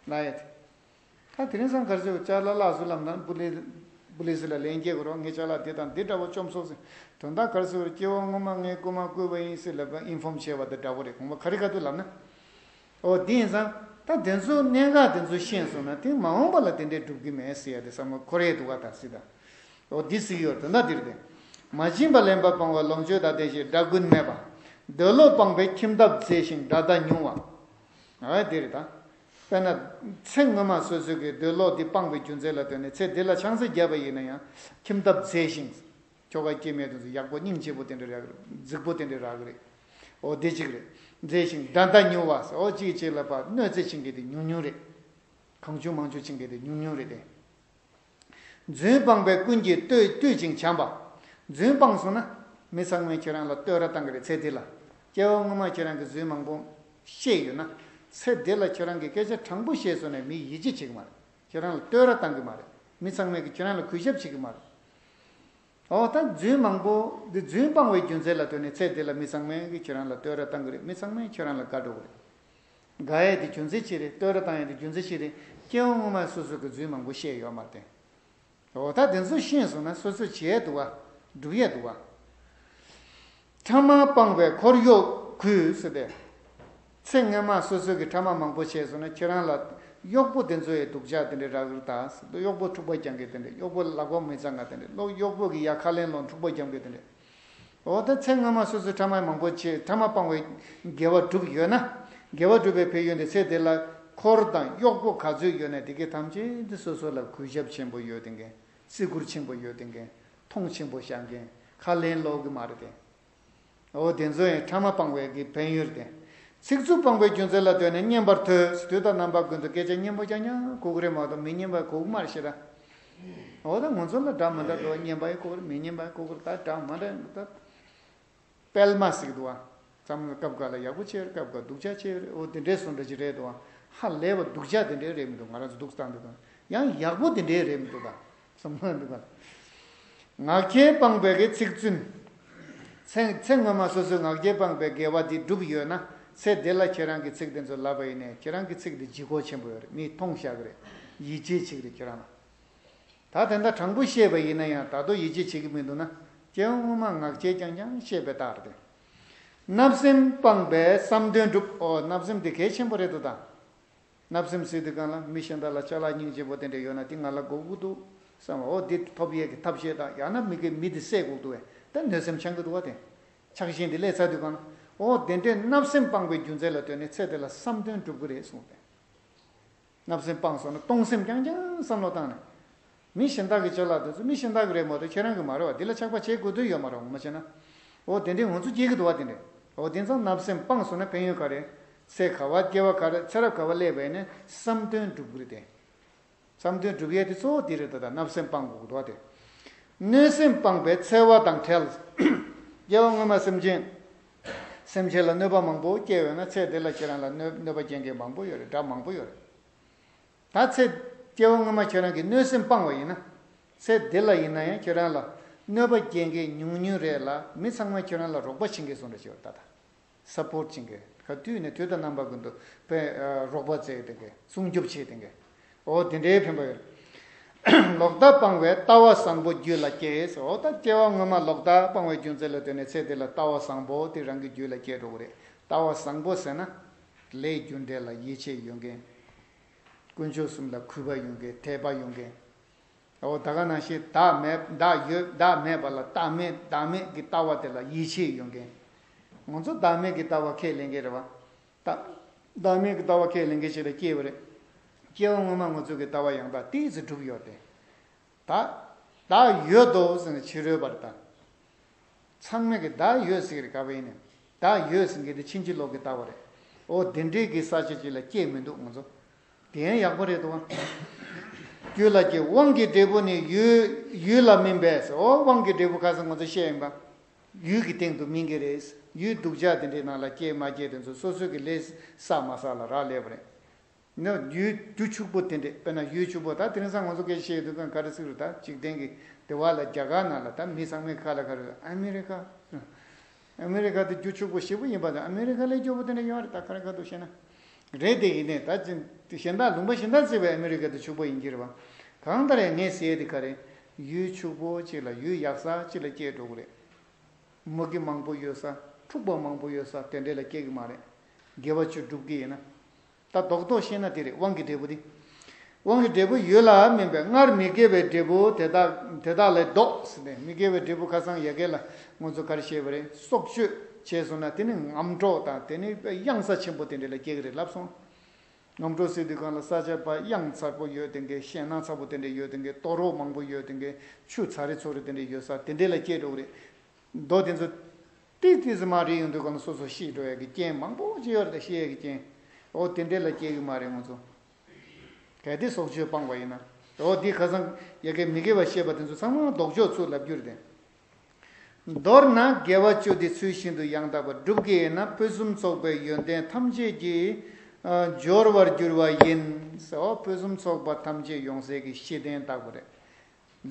ལ་ཡ་དེ། ད་དེ་རིང་སང་གར་ཚོད་ཅ་ལག་བརླག་སོང་ལབ་ན་པུ་ལི་པུ་ལི་སི་ལ་ལན་སྐྱེལ་དགོས་རེད། ངའི་ཅ་ལག་འདི་དང་འདི་འདྲ་བོ་བཅོམ་སོང་ཟེར། དོན་དག་གར་ཚོད་སྐྱེ་བ་སྔོན་མ་ངའི་རྐུ་མ་བརྐུས་པ་ཡིན་ཟེར་ལབ་པ་ཨིན་ཧྥོམ་བྱས་པ་དང་འདྲ་བོ་རེད། དགོངས་པ་ག་རེ་ག་དུས་ལབ་ན། འོ་དེ་ཡིན་ཙང་ད་དེ་ཚོ་གནད་འགག་དེ་ཚོ་ཤེས་སོང་ན་དེ་མ་འོངས་པ་ལ་དེ་འདྲས་སྒྲུབ་ཀྱི་མེད་ཟེར་ཡ་དེ་བསམ་བློ་འཁོར་ཡས་འདུག་ག་ད་སྲིད་ད། འོ་འདི་ཟིག་ཡོད་དོན་དག་འདིར་ཏེ། མ་བྱིན་པ་ལེན་པ་སྤངས་པ་ལོངས་སྤྱོད་དང་ལྡན་ཞིང་དགྲ་རྐུན་མེད་པ། འདོད་ལོག་སྤངས་པས་ཁྱིམ་ཐབ་མཛེས་ཤིང་དགྲ་ཟླ་ཉུང་བ། ཨ་འདིར་ད། དཔེར་ན། ཚེ་སྔོན་མ་སོ་སོ་གི་འདོད་ལོག་འདི་སྤངས་པའི་རྒྱུ་མཚན་ལ་ལྟོས་ནས་ཚེ་འདི་ལ་ཆང་ས་བརྒྱབ་པ་ཡིན་ན་ཡང་ཁྱིམ་ཐབ་མཛེས་ཤིང་། ཁྱོ་ག་སྐྱེ་དམན་དེ་ཚོ་ཡག་པོ་སྙིང་རྗེ་པོ་དེ་འདྲ་རག་གི་རེད། རྫིག་པོ་དེ་འདྲ་རག་གི་རེད། འོ་དེ་གཅིག་རེད། མཛེས་ཤིང་དགྲ་ཟླ་ཉུང་བ་ཟེར། འོ་གཅིག་གཅིག་ལ་ཕར་གནོད་འཚེ་བྱེད་མཁན་དེ་ཉུང་ཉུང་རེད། གང་བྱུང་མང་བྱུང་བྱེད་མཁན་དེ་ཉུང་ཉུང་རེད་དེ། རྫུན་སྤངས་པས་ཀུན་གྱིས་བསྟོད་བསྟོད་ཅིང་བྱམས་པ། རྫུན་སྤངས་སོང་ན། མི་ཚང་མས་ཁྱེད་རང་ལ་བསྟོད་ར་བཏང་གི་རེད། ཚེ་འདི་ལ། སྐྱེ་བ་སྔོན་མ་ཁྱེད་རང་གིས་རྫུན་མང་པོ་བཤད་ཡོད་ན། ཚེ་འདི་ལ་ཁྱེད་རང་གིས་སྐད་ཆ་དྲང་པོ་བཤད་སོང་ན་མིས་ཡིད་ཆེས་བྱེད་ཀྱི་མ་རེད། ཁྱེད་རང་ལ་བསྟོད་ར་བཏང་གི་མ་རེད། མི་ཚང་མས་ཀྱིས་ཁྱེད་རང་ལ་གུས་ཞབས་བྱེད་ཀྱི་མ་རེད། འོ་ད་རྫུན་མང་པོ་འདི་རྫུན་སྤངས་པའི་རྒྱུ་མཚན་ལ་ལྟོས་ནས་ཚེ་འདི་ལ་མི་ཚང་མས་ཀྱིས་ཁྱེད་རང་ལ་བསྟོད་ར་བཏང་གི་རེད། མི་ཚང་མས་ཁྱེད་རང་ལ་དགའ་འགྲོ་གི་རེད། དགའ་ཡས་དེ་རྒྱུ་མཚན་ཅི་རེད། བསྟོད་ར་བཏང་ཡས་དེ་རྒྱུ་མཚན་ཅི་རེད། སྐྱེ་བ་སྔོན་མ་སོ་སོ་གི་རྫུན་མང་པོ་བཤད་ཡོད་མ་རེད། འོ་ད་དེ་ཚོ་ཤེས་སོང་ན་སོ་སོ་བྱས་འདུག་བ། སྒྲུབ་ཡས་འདུག་བ། ཕྲ་མ་སྤངས་པས་འཁོར་གཡོག་གུས་ཟེར་ཏེ། ཚེ་སྔོན་མ་སོ་སོ་གི་ཕྲ་མ་མང་པོ་བྱས་སོང་ན་ཁྱེད་རང་ལ་གཡོག་པོ་དེ་ཚོ་ཡི་སྡུག་ཅག་དེ་འདྲ་རག་གི་རེད་ད། གཡོག་པོ་འཁྲུག་པ་རྒྱག་མཁན་དེ་འདྲ། གཡོག་པོ་ལག་པ་མི་གཙང་ང་དེ་འདྲ། གཡོག་པོ་གི་ཡ་ཁ་ལེན་ལོག་འཁྲུག་པ་རྒྱག་མཁན་དེ་འདྲ། འོ་ད་ཚེ་སྔོན་མ་སོ་སོའི་ཕྲ་མ་མང་པོ་བྱས། ཕྲ་མ་སྤངས་པའི་དགེ་བ་བསྒྲུབས་ཡོད་ན། དགེ་བ་བསྒྲུབས་པའི་ཕན་ཡོན་དེ་ཚེ་འདི་ལ་འཁོར་དང་གཡོག་པོ་ག་ཚོད་ཡོད་ན་དེ་གའི་ཐམས་ཅད་དེ་སོ་སོ་ལ་གུས་ཞབས་ཆེན་པོ་ཡོད་དེ་མཁན། བརྩི་བཀུར་ཆེན་པོ་ཡོད་དེ་མཁན། མཐོང་ཆེན་པོ་བཞག་མཁན། ཁ་ལེན་ལོག་གི་མ་རེད་དེ། འོ་དེ་ཚོ་ཡང་ཕྲ་མ་སྤངས་པའི་གི་ཕན་ཡོན་རེད། ཚིག་རྩུབ་སྤངས་པའི་རྒྱུ་མཚན་ལ་ལྟོས་ནས་སྙན་པར་ཐོས། དུས་དང་རྣམ་པ་ཀུན་ཏུ་སྐད་ཆ་སྙན་པོ་རྐྱང་རྐྱང་གོ་གི་རེད་མ་གཏོགས་མི་སྙན་པ་གོ་གི་མ་རེད་ཤེས་ར། འོ་ད་ང་ཚོ་ལ་འདྲ་མི་འདྲ་འདུག་སྙན་པ་ཡང་གོ་གི་རེད། མི་སྙན་པ་ཡང་གོ་གི་རེད། ད་འདྲ་མི་འདྲ་ད་སྤེལ་མ་ཟིག་འདུག་བ། མཚམས་སྐབས་འགའ་ལ་ཡག་པོ་བྱས་རེད། སྐབས་འགའ་སྡུག་ཅག་བྱས་རེད། འོ་དེ་འདྲའི་བཟོ་འདྲ་ཅིག་རེད་འདུག་བ། ཧ་ལས་པ་སྡུག་ཅག་དེ་འདྲའི་རེད་མི་འདུག་ང་རང་ཚོ་སྡུག་བཏང་འདུག་དང་ཡང་ཡག་པོ་དེ་འདྲའི་རེད་མི་འདུག་ད། བསམ་བློ་འདུག་ག་ངག་འཁྱལ་སྤངས་པའི་གི་ཚིག་བཙུན། ཚེ་ཚེ་སྔོན་མ་སོ་སོའི་ངག་འཁྱལ་སྤངས་པའི་དགེ་བ་འདི་བསྒྲུབས་ཡོད་ན། ཚེ་འདི་ལ་ཁྱེད་རང་གི་ཚིག་འདི་ཚོ་ལབ་པ་ཡིན་ནའི་ཁྱེད་རང་གི་ཚིག་འདི་ལྗིད་ཁོག་ཆེན་པོ་ཡོད་རེད། མིས་མཐོང་བཞག་གི་རེད། ཡིད་ཆེས་བྱེད་ཀྱི་རེད་ཁྱེད་རང་ལ། ད་དེ་འདྲ་དྲང་པོ་བཤད་པ་ཡིན་ན་ཡང་ད་དུང་ཡིད་ཆེས་བྱེད་ཀྱི་མི་འདུག་ན། སྐྱེ་བ་སྔོན་མ་ངག་འཁྱལ་རྐྱང་རྐྱང་བཤད་པའི་རྟགས་རེད། བརྣབ་སེམས་སྤངས་པས་བསམ་དོན་འགྲུབ། ཨོ་བརྣབ་སེམས་དེ་གལ་ཆེན་པོ་རེད་འདུག་ད། བརྣབ་སེམས་ཟེར་དུས་སྒང་ལ་མི་གཞན་དག་ལ་ཅ་ལག་སྙིང་རྗེ་པོ་དེ་འདྲ་ཡོད་ན་དེ་ང་ལ་དགོས་ཀྱི་འདུག་བསམ་པ། ཨོ་དེ་ཐོབ་ཡས་ཀྱི་ཐབས་ཤེས་དང་ཡང་ན་མི་གི་མི་དེ་བསད་དགོས་འདུག་བས་ད་གནོད་སེམས་འཆང་གི་འདུག་བ། དེ་ཆགས་ཞེན་དེ་སླེབས་ཚར་དུས་སྒང་ལ་ཨོ་དེ་འདྲའི་བརྣབ་སེམས་སྤངས་པའི་རྒྱུ་མཚན་ལ་ལྟོས་ནས་ཚེ་དེ་ལ་བསམ་དོན་འགྲུབ་ཀྱི་རེད་གསུངས་ཏེ། བརྣབ་སེམས་སྤངས་སོང་ན་གཏོང་སེམས་རྐྱང་རྐྱང་བསམ་བློ་བཏང་ནས། མི་གཞན་དག་གི་ཅ་ལག་དེ་ཚོ་མི་གཞན་དག་གི་རེད་མ་གཏོགས་ཁྱེད་རང་གི་མ་རེད་བ། འདི་ལ་ཆགས་པ་བྱེད་དགོས་དོན་ཡོད་མ་རེད་ངོ་མ་བྱས་ན། འོ་དེ་འདྲའི་ང་ཚོ་སྐྱེ་གི་འདུག་བ་དེ་འདྲས། འོ་དེང་སང་བརྣབ་སེམས་སྤངས་སོང་ན་ཕན་ཡོན་ག་རེ། ཚེ་ག་བ་སྐྱེ་བ་ག་རེ་ཚེ་རབས་ག་བ་སླེབས་པ་ཡིན་ན་བསམ་དོན་འགྲུབ་གི་རེད་དེ། བསམ་དོན་འགྲུབ་ཡས་དེ་གཙོ་བོ་དེ་རེད་ད། ད་བརྣབ་སེམས་སྤང་དགོས་ཀྱི་འདུག་བ་དེ། གནོད་སེམས་སྤངས་པས་འཚེ་བ་དང་བྲལ། སྐྱེ་བ་སྔོན་མ་སེམས་ཅན། སེམས་ཅན་ལ་གནོད་པ་མང་པོ་སྐྱེལ་ཡོད་ན་ཚེ་འདི་ལ་ཁྱེད་རང་ལ་གནོད་གནོད་པ་སྐྱེལ་མཁན་མང་པོ་ཡོད་རེད། དགྲ་མང་པོ་ཡོད་རེད། ད་ཚེ་སྐྱེ་བ་སྔོན་མ་ཁྱེད་རང་གིས་གནོད་སེམས་སྤངས་པ་ཡིན་ན། ཚེ་འདི་ལ་ཡིན་ན་ཡང་ཁྱེད་རང་ལ་གནོད་པ་སྐྱེལ་མཁན་ཉུང་ཉུང་རེད་ལ་མི་ཚང་མ་ཁྱེད་རང་ལ་རོགས་པ་བྱེད་མཁན་བཟོ་འདྲ་ཞིག་ཡོད་རེད་ད། ད་སཔོར་ཊི་བྱེད་མཁན་ག་དུས་ནས་དུས་དང་རྣམ་པ་ཀུན་ཏུ་དཔེ་རོགས་པ་བྱེད་བསྡད་མཁན་སྲུང་སྐྱོབ་བྱེད་བསྡད་མཁན། འོ་དེ་འདྲའི་ཕན་པ་ཡོད་རེད། ལོག་ལྟ་སྤངས་པས་ལྟ་བ་བཟང་པོ་རྒྱུད་ལ་སྐྱེས། འོ་ད་སྐྱེ་བ་སྔོན་མ་ལོག་ལྟ་སྤངས་པའི་རྒྱུ་མཚན་ལ་བརྟེན་ནས་ཚེ་འདི་ལ་ལྟ་བ་བཟང་པོ་དེ་རང་གི་རྒྱུད་ལ་སྐྱེ་འགྲོ་གི་རེད། ལྟ་བ་བཟང་པོ་ཟེར་ན། ལས་རྒྱུ་འབྲས་ལ་ཡིད་ཆེས་ཡོད་མཁན། དཀོན་མཆོག་གསུམ་ལ་གུས་པ་ཡོད་མཁན་དད་པ་ཡོད་མཁན། འོ་ད་ག་ནང་བཞིན་བདག་མེད་བདག་ཡོད་བདག་མེད་པ་ལ་བདག་མེད་བདག་མེད་ཀྱི་ལྟ་བ་དེ་ལ་ཡིད་ཆེས་ཡོད་མཁན། ང་ཚོ་བདག་མེད་ཀྱི་ལྟ་བ་ཁས་ལེན་མཁན་རེད་བ། ད་བདག་མེད་ཀྱི་ལྟ་བ་ཁས་ལེན་མཁན་ཞིག་ལ་སྐྱེས་པ་རེད། སྐྱེ་བ་སྔོན་མ་ང་ཚོ་གི་ལྟ་བ་ཡང་དག་ཏོག་ཙམ་གྲུབ་ཡོད་དེ། ད་བདག་ཡོད་དོ་ཟེར་ནས་ཕྱི་རོལ་པར་ལྟ། ཚང་མས་ཀྱི་བདག་ཡོད་ཟེར་གི་རེད་ག་བ་ཡིན་ནས། བདག་ཡོད་ཟེར་མཁན་དེ་ཕྱིན་ཅི་ལོག་གི་ལྟ་བ་རེད། འོ་དེ་འདྲའི་གི་ས་ཆ་ཅིག་ལ་སྐྱེས་མི་འདུག་ང་ཚོ། དེ་ཡང་ཡག་པོ་རེད་དོ། རྒྱུད་ལ་སྐྱེ་དབང་གི་འབྲས་བུ་ནི་ཡུལ་ཡུལ་ལ་སྨིན་པས། འོ་དབང་གི་འབྲས་བུ་ཁ་སང་ང་ཚོ་བཤད་ཡིན་པ། ཡུལ་གྱི་སྟེང་དུ་སྨིན་གྱི་རེད། ཡུལ་སྡུག་ཅག་དེ་འདྲའི་ནང་ལ་སྐྱེས་མ་སྐྱེས་དེ་ཚོ་སོ་སོ་གི་ལས་བསགས་མ་བསགས་ལ་རག་ལས་པ་རེད། ནི་ཡུལ་རྒྱུ་ཕྱུག་པོ་དེ་འདྲས་དཔེར་ན་ཡུལ་ཕྱུག་པོ་ད་དེ་རིང་སང་ང་ཚོ་སྐད་ཆ་བཤད་ཡོད་དུས་གང་ག་རེ་ཟེར་རུ་ད་འཇིག་རྟེན་གྱི་དེ་བ་ལ་རྒྱ་གར་ནང་ལ་ད་མི་ཚང་མའི་ཁ་ལ་ག་རེ་ཨ་མི་རི་ཀ། ཨ་མི་རི་ཀ་དེ་རྒྱུ་ཕྱུག་པོ་ཞེ་པོ་ཡིན་པ་དང་ཨ་མི་རི་ཀ་ལས་སྐྱོ་པོ་དེ་འདྲ་ཡོད་རེད་ད་ག་རེ་ག་འདུག་བཤད་ན། རེད་དེ་ཡིན་ནའི་ད་ཅི་གཞན་དག་ལུང་པ་གཞན་དག་བརྩིས་པའི་ཨ་མི་རི་ཀ་དེ་ཕྱུག་པོ་ཡིན་གྱི་རེད་བ། གང་ལྟར་ཡང་ངས་ཟེར་ཡས་དེ་ག་རེ། ཡུལ་ཕྱུག་པོ་གཅིག་ལ་ཡུལ་ཡག་ས་གཅིག་ལ་སྐྱེས་འགྲོ་གི་རེད། མུ་གེ་མང་པོ་ཡོད་ས་འཁྲུག་པ་མང་པོ་ཡོད་ས་དེ་འདྲས་ལ་སྐྱེ་གི་མ་རེད། དགེ་བ་བཅུ་སྒྲུབ་ཀྱི་ཡིན་ན། ད་རྡོག་རྡོག་བཤད་ན་དེ་རེད་དབང་གི་འབྲས་བུ་དེ། དབང་གི་འབྲས་བུ་ཡུལ་ལ་སྨིན་པས་སྔར་མི་དགེ་བའི་འབྲས་བུ་དེ་དག་དེ་དག་ལས་ལྡོག་ཟེར་ནས་མི་དགེ་བའི་འབྲས་བུ་ཁ་སང་ཡ་གི་ལ་ང་ཚོ་ག་རེ་བཤད་པ་རེད། སྲོག་གཅོད་བྱས་སོང་ན་དེ་ནི་ངམ་གྲོག་དང་དེ་ནི་གཡང་ས་ཆེན་པོ་དེ་འདྲས་ལ་སྐྱེ་གི་རེད་ལབ་སོང་། ངམ་གྲོག་ཟེར་དུས་སྒང་ལ་ས་ཆ་པ་གཡང་ཚ་པོ་ཡོད་དེ་འགའི་ཤིང་ནགས་ཚ་པོ་དེ་འདྲས་ཡོད་དེ་འགའི་ལྟོ་རོག་མང་པོ་ཡོད་དེ་འགའི་ཆུ་ཚ་རེ་ཚོ་རེ་དེ་འདྲས་ཡོད་ས་དེ་འདྲས་ལ་སྐྱེས་འགྲོ་གི་རེད། མདོ་དེ་ཚོ་ཏིག་ཏིག་ཙམ་མ་རེད་ཡོང་དུས་གང་སོ་སོ་ཤི་འགྲོ་ཡ་གི་རྐྱེན་མང་པོ་ཅིག་ཡོད་རེད། ཤི་ཡ་གི་རྐྱེན་འོ་དེ་འདྲས་ལ་སྐྱེ་གི་མ་རེད་ང་ཚོ། གལ་ཏེ་སྲོག་གཅོད་སྤངས་པ་ཡིན་ན། འོ་འདི་ཁ་སང་ཡ་གི་མི་དགེ་བ་བཤད་པ་དེ་ཚོ་ཚང་མ་ལྡོག་ཕྱོགས་ཚུར་ལབ་རྒྱུ་རེད་དེ། མདོར་ན་དགེ་བ་བཅུ་འདི་ཚུལ་བཞིན་དུ་ཡང་དག་པར་བསྒྲུབ་ཀྱི་ཡིན་ན་ཕུན་སུམ་ཚོགས་པའི་ཡོན་ཏན་ཐམས་ཅད་ཀྱི་ཨ་སྦྱོར་བར་འགྱུར་བ་ཡིན། འོ་ཕུན་སུམ་ཚོགས་པ་ཐམས་ཅད་ཡོང་སའི་གི་གཞི་རྟེན་ལྟ་བུ་རེད།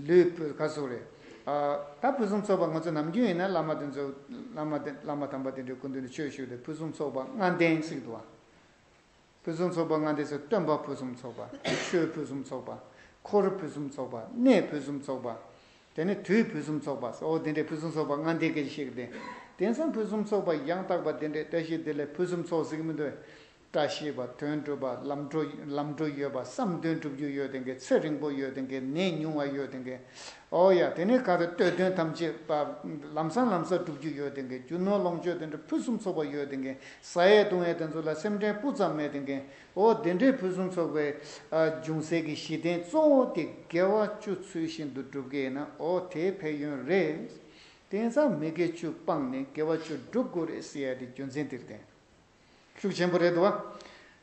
ལུས་ཕུན་ཁ་སོ་རེད། ཨ་ད་ཕུན་སུམ་ཚོགས་པ་ང་ཚོ་ནམ་རྒྱུན་ཡིན་ན་བླ་མ་དེ་ཚོ་བླ་མ་དེ་བླ་མ་དམ་པ་དེ་འདྲའི་སྐུ་མདུན་དུ་ཆོས་ཞུས་ཏེ་ཕུན་སུམ་ཚོགས་པ་ལྔ་ལྡན་ཟེར་གི་འདུག་བ། ཕུན་སུམ་ཚོགས་པ་ལྔ་ལྡན་ཟེར་སྟོན་པ་ཕུན་སུམ་ཚོགས་པ། ཆོས་ཕུན་སུམ་ཚོགས་པ། འཁོར་ཕུན་སུམ་ཚོགས་པ། གནས་ཕུན་སུམ་ཚོགས་པ། དེ་ནས་དུས་ཕུན་སུམ་ཚོགས་པ། འོ་དེ་འདྲའི་ཕུན་སུམ་ཚོགས་པ་ལྔ་ལྡན་སྐད་ཆ་བཤད་གི་དེ། དེང་སང་ཕུན་སུམ་ཚོགས་པ་ཡང་དག་པ་དེ་འདྲའི་བཀྲ་ཤིས་བདེ་ལེགས་ཕུན་སུམ་ཚོགས་ཟེར་གི་མི་འདུག་བཀྲ་ཤིས་པ་དོན་གྲུབ་པ་ལམ་འགྲོ་ལམ་འགྲོ་ཡོད་པ་བསམ་དོན་འགྲུབ་རྒྱུ་ཡོད་དེ་འགའི་ཚེ་རིང་པོ་ཡོད་དེ་འགའི་ནད་ཉུང་བ་ཡོད་དེ་འགའི། ཨོ་ཡ་དེ་ནས་ག་རེ་བསྟོད་དོན་ཐམས་ཅད་པ་ལམ་སང་ལམ་སང་འགྲུབ་རྒྱུ་ཡོད་དེ་འགའི་རྒྱུ་ནོར་ལོངས་སྤྱོད་དེ་འདྲ་ཕུན་སུམ་ཚོགས་པ་ཡོད་དེ་འགའི་ཟ་ཡས་བཏུང་ཡས་དེ་ཚོ་ལ་སེམས་ཁྲལ་སྤུ་ཙམ་མེད་དེ་འགའི་ཨོ་དེ་འདྲའི་ཕུན་སུམ་ཚོགས་པའི་ཨ་འབྱུང་སའི་གི་གཞི་རྟེན་གཙོ་བོ་དེ་དགེ་བ་བཅུ་ཚུལ་བཞིན་དུ་སྒྲུབ་ཀྱི་ཡིན་ན་ཨོ་དེའི་ཕན་ཡོན་རེད། དེང་སང་མི་དགེ་བཅུ་སྤངས་ནས་དགེ་བ་བཅུ་སྒྲུབ་དགོས་རེད་ཟེར་ཡ་དེ་རྒྱུ་མཚན་དེ་རེད་དེ། ཤུགས་ཆེན་པོ་རེད་འདུག་བ།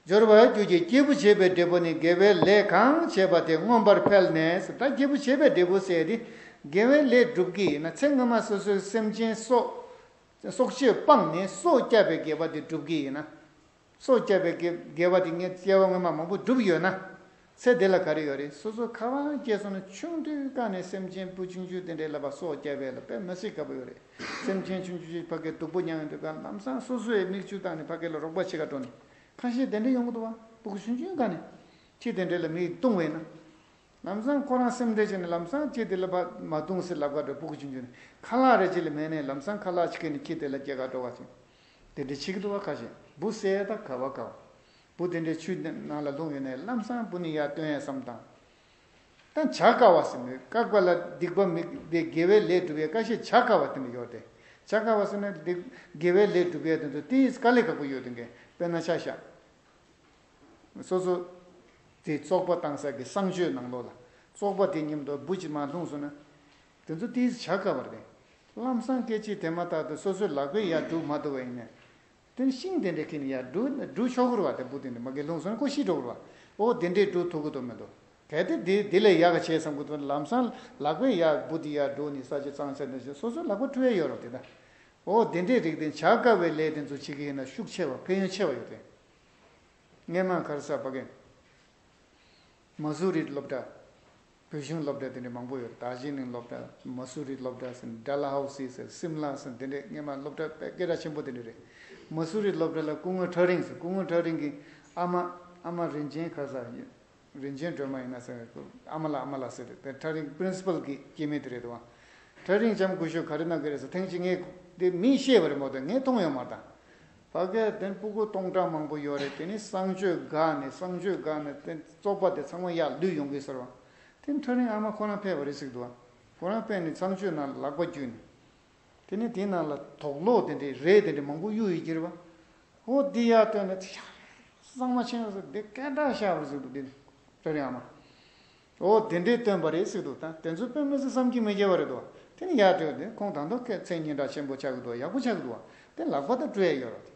སྦྱོར་བ་རྒྱུད་ཀྱི་སྐྱེས་བུ་བྱེད་པའི་འབྲས་བུ་ནི། དགེ་བའི་ལས་གང་བྱས་པ་དེ་མངོན་པར་འཕེལ་ནས། ད་སྐྱེས་བུ་བྱེད་པའི་འབྲས་བུ་ཟེར་ཡ་དེ། དགེ་བའི་ལས་སྒྲུབ་ཀྱི་ཡིན་ན། ཚེ་སྔོན་མ་སོ་སོའི་སེམས་ཅན་སྲོག་སྲོག་གཅོད་སྤངས་ནས་སྲོག་བསྐྱབས་པའི་དགེ་བ་དེ་སྒྲུབ་ཀྱི་ཡིན་ན། སྲོག་བསྐྱབས་པའི་དགེ་དགེ་བ་དེ་ངས་སྐྱེ་བ་སྔོན་མ་མང་པོ་བསྒྲུབས་ཡོད་ན། ཚེ་འདི་ལ་ག་རེ་ཡོད་རེད། སོ་སོ་ཁ་པར་སྐྱེས་སོང་ན་ཆུང་དུས་ཀ་ནས་སེམས་ཅན་བུ་ཆུང་ཆུང་དེ་འདྲའི་ལ་བ་སྲོག་བསྐྱབས་པའི་ལ་དཔེ་མི་སྲིད་དགའ་པོ་ཡོད་རེད། སེམས་ཅན་ཆུང་ཆུང་ཅིག་ཕ་གིར་སྡུག་པོ་མྱངས་ཡོང་དུས་ཀ་ལམ་སང་སོ་སོའི་མིག་ཆུ་བཏང་ནས་ཕ་གི་ལ་རོགས་པ་བྱེད་ག་འགྲོ་ནས། ཁ་ཤས་དེ་འདྲ་ཡོང་གི་འདུག་བ། སྤུ་གུ་ཆུང་ཆུང་སྒང་ནས། ཁྱི་དེ་འདྲ་ལ་མིག་བརྡུངས་པས་ན། ལམ་སང་ཁོ་རང་སེམས་ཁྲལ་བྱས་ནས་ལམ་སང་ཁྱི་དེ་ལ་ཕར་མ་བརྡུངས་ཟེར་ལབ་ག་འགྲོ། སྤུ་གུ་ཆུང་ཆུང་ནས་ཁ་ལག་རེ་ཅིག་ལ་མེད་ནས་ལམ་སང་ཁ་ལག་ཅིག་ཁྱེར་ནས་ཁྱི་དེ་ལ་སྐྱེལ་ག་འགྲོ་བ་ཅིག་དེ་འདྲ་བྱེད་ཀྱི་འདུག་བ། ཁ་ཤས་འབུ་བསད་ད་ག་བ་ག་བ། འབུ་དེ་འདྲའི་ཆུ་ནང་ལ་ལྷུང་ཡོད་ནས་ལམ་སང་འབུ་ནི་ཡར་བཏོན་ཡས་བསམ་བཏང་། ད་བྱ་དཀའ་བ་ཟེར་མོད། བཀག་པ་ལ་སྡིག་པ་མི་དེ་དགེ་བའི་ལས་སྒྲུབ་ཡས་ཁ་ཤས་བྱ་དཀའ་བ་དེ་འདྲ་ཡོད་དེ། བྱ་དཀའ་བ་ཟེར་ན་དེ་དགེ་བའི་ལས་སྒྲུབ་ཡས་དེ་ཚོ་དེ་དཀའ་ལས་ཁག་པོ་ཡོད་དེ་འགས། དཔེར་ན་ཆ་བཞག་སོ་སོ་དེ་བཙོག་པ་བཏང་ས་གི་གསང་སྤྱོད་ནང་ལོགས་ལ་བཙོག་པ་དེ་མཉམ་དུ་འབུ་ཅིག་མར་ལྷུང་སོང་ན། དེ་ཚོ་དེ་བྱ་དཀའ་བ་རེད། ལམ་སང་སྐད་ཅིག་དེ་མ་ཐག་ཏུ་སོ་སོའི་ལག་པས་ཡར་སྒྲུག་མ་ཐུབ་པ་ཡིན་ན། དེ་ནི་ཤིང་དེ་འདྲ་ཁྱེར་ནས་ཡར་སྒྲུག་སྒྲུག་ཆོག་གི་རེད་བ། དེ་འབུ་དེ་འདྲ་མ་གི་ལྷུང་སོང་ན་ཁོ་ཤི་འགྲོ་གི་རེད་བ། ཨོ་དེ་འདྲས་སྒྲུག་ཐུབ་ཀྱི་འདུག་མི་འདུག་གལ་ཏེ་དེ་དེ་ལས་ཡག་ག་བྱས་བསམ་གྱི་འདུག་ན་ལམ་སང་ལག་པས་ཡར་འབུ་དེ་ཡར་སྒྲུག་ནས་ས་ཆ་གཙང་སེལ་ནས་སོ་སོའི་ལག་པ་འཁྲུ་ཡས་ཡོད་རེད་དེ་ད། ཨོ་དེ་འདྲས་རིགས་དེ་བྱ་དཀའ་བའི་ལས་དེ་ཚོ་བྱེད་ཀྱི་ཡིན་ན་ཤུགས་ཆེ་བ་ཕན་ཡོན་ཆེ་བ་ཡོད་དེ། སྔས་མ་ག་རེ་ཟེར་བ་གི། མ་སུ་རི་སློབ་གྲྭ། བོད་གཞུང་སློབ་གྲྭ་དེ་འདྲ་མང་པོ་ཡོད་རེད། དར་ཇི་ལིང་སློབ་གྲྭ། མ་སུ་རི་སློབ་གྲྭ་ཟེར། ཌལ་ཧའུ་སི་ཟེར། སིམ་ལ་ཟེར། དེ་འདྲས་སྔས་མ་སློབ་གྲྭ་དཔེ་སྐད་གྲགས་ཆེན་པོ་དེ་འདྲ་རེད། མ་སུ་རི་སློབ་གྲྭ་ལ་སྐུ་ངོ་ཁྲ་རིང་ཟེར། སྐུ་ངོ་ཁྲ་རིང་གི་ཨ་མ། ཨ་མ་རིན་ཆེན་ག་རེ་ཟེར། རིན་ཆེན་སྒྲོལ་མ་ཡིན་ན་ཟེར། ཨ་མ་ལགས། ཨ་མ་ལགས་ཟེར་རེད། དེ་ཁྲ་རིང་པི་རིན་སི་པལ་གྱི་སྐྱེ་དམན་དེ་རེད་འདུག་བ། ཁྲ་རིང་ལྕམ་སྐུ་ཞབས་ག་རེ་གནང་གི་རེད་ཟེར། ཐེངས་གཅིག་ངས་དེ་མིས་བཤད་པ་རེད་མ་གཏོགས་ངས་མཐོང་ཡོད་མ་རེད་ད། ཕ་གིར་དེ་སྤུ་གུ་སྟོང་ཕྲག་མང་པོ་ཡོད་རེད། དེ་ནི་གསང་སྤྱོད་འགག་ནས། གསང་སྤྱོད་འགག་ནས་དེ་བཙོག་པ་དེ་ཚང་མ་ཡར་ལུད་ཡོང་གི་ཟེར་བ། དེ་ཁྲ་རིང་ཨ་མ་ཁོ་རང་ཕེབས་པ་རེད་ཟེར་གི་འདུག་བ། ཁོ་རང་ཕེབས་ནས་གསང་སྤྱོད་ནང་ལག་པ་བརྒྱུས་ནས། དེ་ནས་དེའི་ནང་ལ་དོག་ལོག་དེ་འདྲའི་རས་དེ་འདྲ་མང་པོ་གཡུག་ཡོད་ཀྱི་རེད་བ། ཨོ་འདི་ཡར་བཏོན་ནས་ཤ། གཙང་མ་ཕྱིན་ཟེར། འདི་སྐད་གྲགས་ཤར་བ་རེད་ཟེར་འདུག་འདི་ཁྲ་རིང་ཨ་མ། ཨོ་དེ་འདྲས་བཏོན་པ་རེད་ཟེར་འདུག་ད་དེ་ཚོ་དཔེ་མི་སྲིད་བསམ་གྱིས་མི་ཁྱབ་པ་རེད་འདུག་དེ་ནས་ཡར་བཏོན་དེ་ཁོང་ད་དུང་སྐད་མཚན་སྙན་གྲགས་ཆེན་པོ་ཆགས་ཀྱི་འདུག་ཡག་པོ་ཆགས་ཀྱི་འདུག་དེ་ལག་པ་ད་བཀྲུ་ཡས་ཡོད་རེད།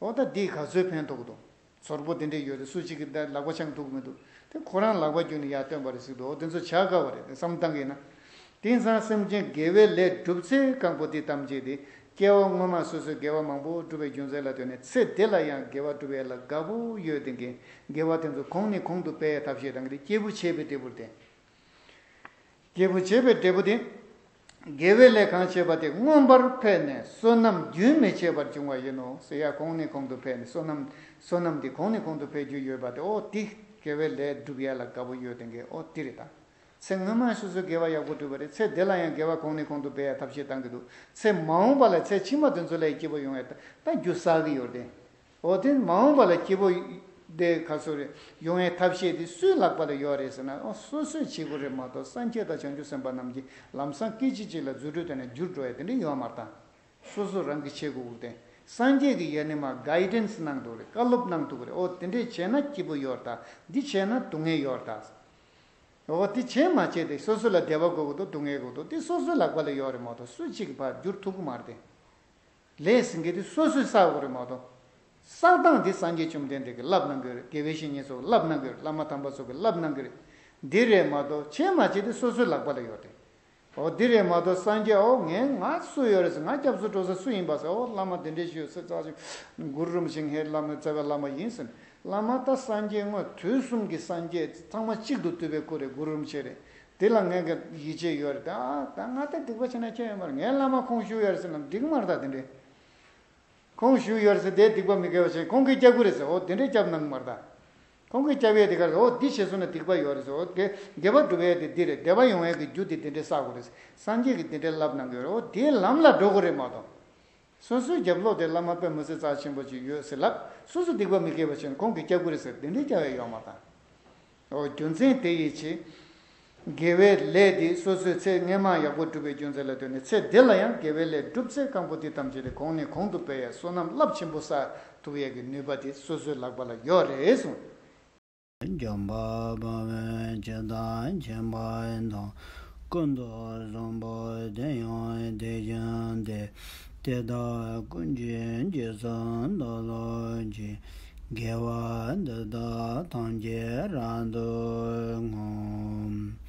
ཨོ་ད་འདིས་ག་ཚོད་ཕན་ཐོགས་ཀྱི་འདུག་ཚོར་པོ་དེ་འདྲས་ཡོད་དེ་སུ་གཅིག་གིས་ད་ལག་པ་འཆང་ཐུབ་ཀྱི་མི་འདུག་དེ་ཁོ་རང་ལག་པ་བརྒྱུད་ནས་ཡར་བཏོན་པ་རེད་ཟེར་འདུག་འོ་དེ་ཚོ་བྱ་དཀའ་བ་རེད། དེ་བསམ་བློ་བཏང་གི་ཡིན་ན། དེང་སང་སེམས་ཅན་དགེ་བའི་ལས་སྒྲུབ་ཚེ་གང་པོ་དེ་ཐམས་ཅད་དེ། སྐྱེ་བ་སྔོན་མ་སོ་སོས་དགེ་བ་མང་པོ་བསྒྲུབས་པའི་རྒྱུ་མཚན་ལ་བརྟེན་ནས་ཚེ་འདི་ལ་ཡང་དགེ་བ་བསྒྲུབ་ཡས་ལ་དགའ་པོ་ཡོད་དེ་འགས། དགེ་བ་དེ་ཚོ་གོང་ནས་གོང་དུ་འཕེལ་ཡས་ཐབས་ཤེས་གཏང་གི་རེད། སྐྱེས་བུ་བྱེད་པའི་འབྲས་བུར་བརྟེན། སྐྱེས་བུ་བྱེད་པའི་འབྲས་བུ་དེ། དགེ་བའི་ལས་གང་བྱས་པ་དེ་མངོན་པར་འཕེལ་ནས་བསོད་ནམས་རྒྱུན་མི་འཆད་པར་འབྱུང་བ་ཡིན་ནོ་ཟེར་ཡ། གོང་ནས་གོང་དུ་འཕེལ་ནས་བསོད་ནམས། བསོད་ནམས་དེ་གོང་ནས་གོང་དུ་འཕེལ་རྒྱུ་ཡོད་པ་དེ། ཨོ་དེ་དགེ་བའི་ལས་སྒྲུབ་ཡ་ལ་དགའ་པོ་ཡོད་དེ་འགས། ཨོ་དེ་རེད་ད། ཚེ་སྔོན་མ་སོ་སོས་དགེ་བ་ཡག་པོ་བསྒྲུབས་པ་རེད། ཚེ་འདི་ལ་ཡང་དགེ་བ་གོང་ནས་གོང་དུ་འཕེལ་ཡ་ཐབས་ཤེས་གཏང་གི་འདུག་ཚེ་མ་འོངས་པ་ལ་ཚེ་ཕྱི་མ་དེ་ཚོ་ལ་ཡང་སྐྱིད་པོ་ཡོང་ཡ་ད་རྒྱུ་བསགས་ཀྱི་ཡོད་རེད། འོ་དེ་མ་འོངས་པ་ལ་སྐྱིད་པོ་དེ་ག་ཚོད་རེད་ཡོང་ཡའི་ཐབས་ཤེས་དེ་སུའི་ལག་པ་ལ་ཡོད་རེད་ཟེར་ན། ཨོ་སོ་སོས་བྱེད་དགོས་རེད་མ་གཏོགས། སངས་རྒྱས་དང་བྱང་ཆུབ་སེམས་དཔའ་རྣམས་ཀྱིས་ལམ་སང་སྐད་ཅིག་གཅིག་ལ་རྫུ་འཕྲུལ་བསྟན་ནས་བསྒྱུར་འགྲོ་ཡ་དེ་འདྲ་ཡོད་མ་རེད་ད། སོ་སོ་རང་གིས་བྱེད་དགོས་ཀྱི་རེད། སངས་རྒྱས་ཀྱིས་ཡ་ནི་མར་གའི་ཌེན་སི་གནང་འདུག་རེད། བཀའ་སློབ་གནང་འདུག་རེད། ཨོ་དེ་འདྲས་བྱས་ན་སྐྱིད་པོ་ཡོད་རེད་ད། འདི་བྱས་ན་སྡུག་བསྔལ་ཡོད་རེད་ད། འོ་དེ་བྱས་མ་བྱས་དེ་སོ་སོ་ལ་བདེ་བ་དགོས་ཀྱི་འདུག་སྡུག་བསྔལ་དགོས་འདུག་དེ་སོ་སོའི་ལག་པ་ལ་ཡོད་རེད་མ་གཏོགས་སུ་གཅིག་གིས་ཕར་བསྒྱུར་ཐུབ་ཀྱི་མ་རེད་དེ། ལས་ཟེར་མཁན་དེ་སོ་སོས་བསགས་དགོས་རེད་མ་གཏོགས། བསགས་སྟངས་དེ་སངས་རྒྱས་བཅོམ་ལྡན་འདས་ཀྱིས་བསླབ་གནང་གི་རེད། དགེ་བའི་བཤེས་གཉེན་ཚོས་བསླབ་གནང་གི་རེད། བླ་མ་དམ་པ་ཚོ་གིས་བསླབ་གནང་གི་རེད། འདི་རེད་མ་གཏོགས་བྱས་མ་བྱས་དེ་སོ་སོའི་ལག་པ་ལ་ཡོད་རེད། འོ་འདི་རེད་མ་གཏོགས་སངས་རྒྱས་འོ་ངས་ང་སུ་ཡོད་རེད་ཟེར། ང་སྐྱབས་སུ་འགྲོ་ས་སུ་ཡིན་པ་ཟེར། འོ་བླ་མ་དེ་འདྲས་ཞུ་ཟེར་ཙག་ཅིག་གུ་རུ་རིན་པོ་ཆེ་ངའི་བླ་མ་རྩ་བའི་བླ་མ་ཡིན་ཟེར། བླ་མ་ད་སངས་རྒྱས་དངོས་དུས་གསུམ་གྱི་སངས་རྒྱས་ཚང་མ་གཅིག་ཏུ་བསྡུས་པའི་སྐུ་རེད། གུ་རུ་རིན་པོ་ཆེ་རེད། དེ་ལ་ངས་ཀྱང་ཡིད་ཆེས་ཡོད་རེད། ད་ད་ང་ད་སྡིག་པ་བྱས་ན་ཁྱོན་ཡོད་མ་རེད། ངའི་བླ་མ་ཁོང་བཞུགས་ཡོད་རེད་ཟེར་ན་འགྲིག་མ་རེད། ད་དེ་འདྲས་ཁོང་བཞུགས་ཡོད་རེད་ཟེར་དེ་སྡིག་པ་མི་དགེ་བ་བྱས། ཁོང་གིས་སྐྱབས་ཀྱི་རེད་ཟེར། འོ་དེ་འདྲས་སྐྱབས་གནང་གི་མ་རེད་ད། ཁོང་གིས་སྐྱབས་ཡས་དེ་ག་རེད། འོ་འདི་བྱས་སོང་ན་སྡིག་པ་ཡོད་རེད་ཟེར། འོ་དེ་དགེ་བ་སྒྲུབ་ཡས་དེ་འདི་རེད། བདེ་བ་ཡོང་ཡས་ཀྱི་རྒྱུ་དེ་དེ་འདྲས་བསགས་དགོས་རེད། སངས་རྒྱས་ཀྱིས་དེ་འདྲས་བསླབ་གནང་གི་ཡོད་རེད། འོ་དེའི་ལམ་ལ་འགྲོ་དགོས་རེད་མ་གཏོགས། སོ་སོའི་རྒྱབ་ལོགས་དེ་བླ་མ་དཔེ་མི་སྲིད་རྩ་ཆེན་པོ་ཅིག་ཡོད་ཟེར་ལབ། སོ་སོ་སྡིག་པ་མི་དགེ་བ་བྱས་ན་ཁོང་གིས་སྐྱབས་ཀྱི་རེད་ཟེར་དེ་འདྲས་སྐྱབས་ཡས་ཡོད་མ་རེད་ད། འོ་རྒྱུ་མཚན་དེ་ཡིས་ཆེ། དགེ་བའི་ལས་དེ་སོ་སོའི་ཚེ་སྔས་མ་ཡག་པོ་བསྒྲུབས་པའི་རྒྱུ་མཚན་ལ་ལྟོས་ནས་ཚེ་འདི་ལ་ཡང་དགེ་བའི་ལས་བསྒྲུབས་ཚེ་གང་པོ་དེ་ཐམས་ཅད་དེ་གོང་ནས་གོང་དུ་འཕེལ་ཡས་བསོད་ནམས་རླབས་ཆེན་པོ་བསགས་ཐུབ་ཡས་ཀྱི་ནུས་པ་དེ་སོ་སོའི་ལག་པ་ལ་ཡོད་རེད་གསུངས། འཇམ་དཔལ་དཔའ་བོས་ཇི་ལྟར་མཁྱེན་པ་དང་། ཀུན་ཏུ་བཟང་པོ་ དེ་ཡང་དེ་བཞིན་ཏེ། དེ་དག་ཀུན་གྱི་རྗེས་སུ་བདག་སློབ་ཅིང་། དགེ་བ་འདི་དག་ཐམས་ཅད་རབ་ཏུ་བསྔོ།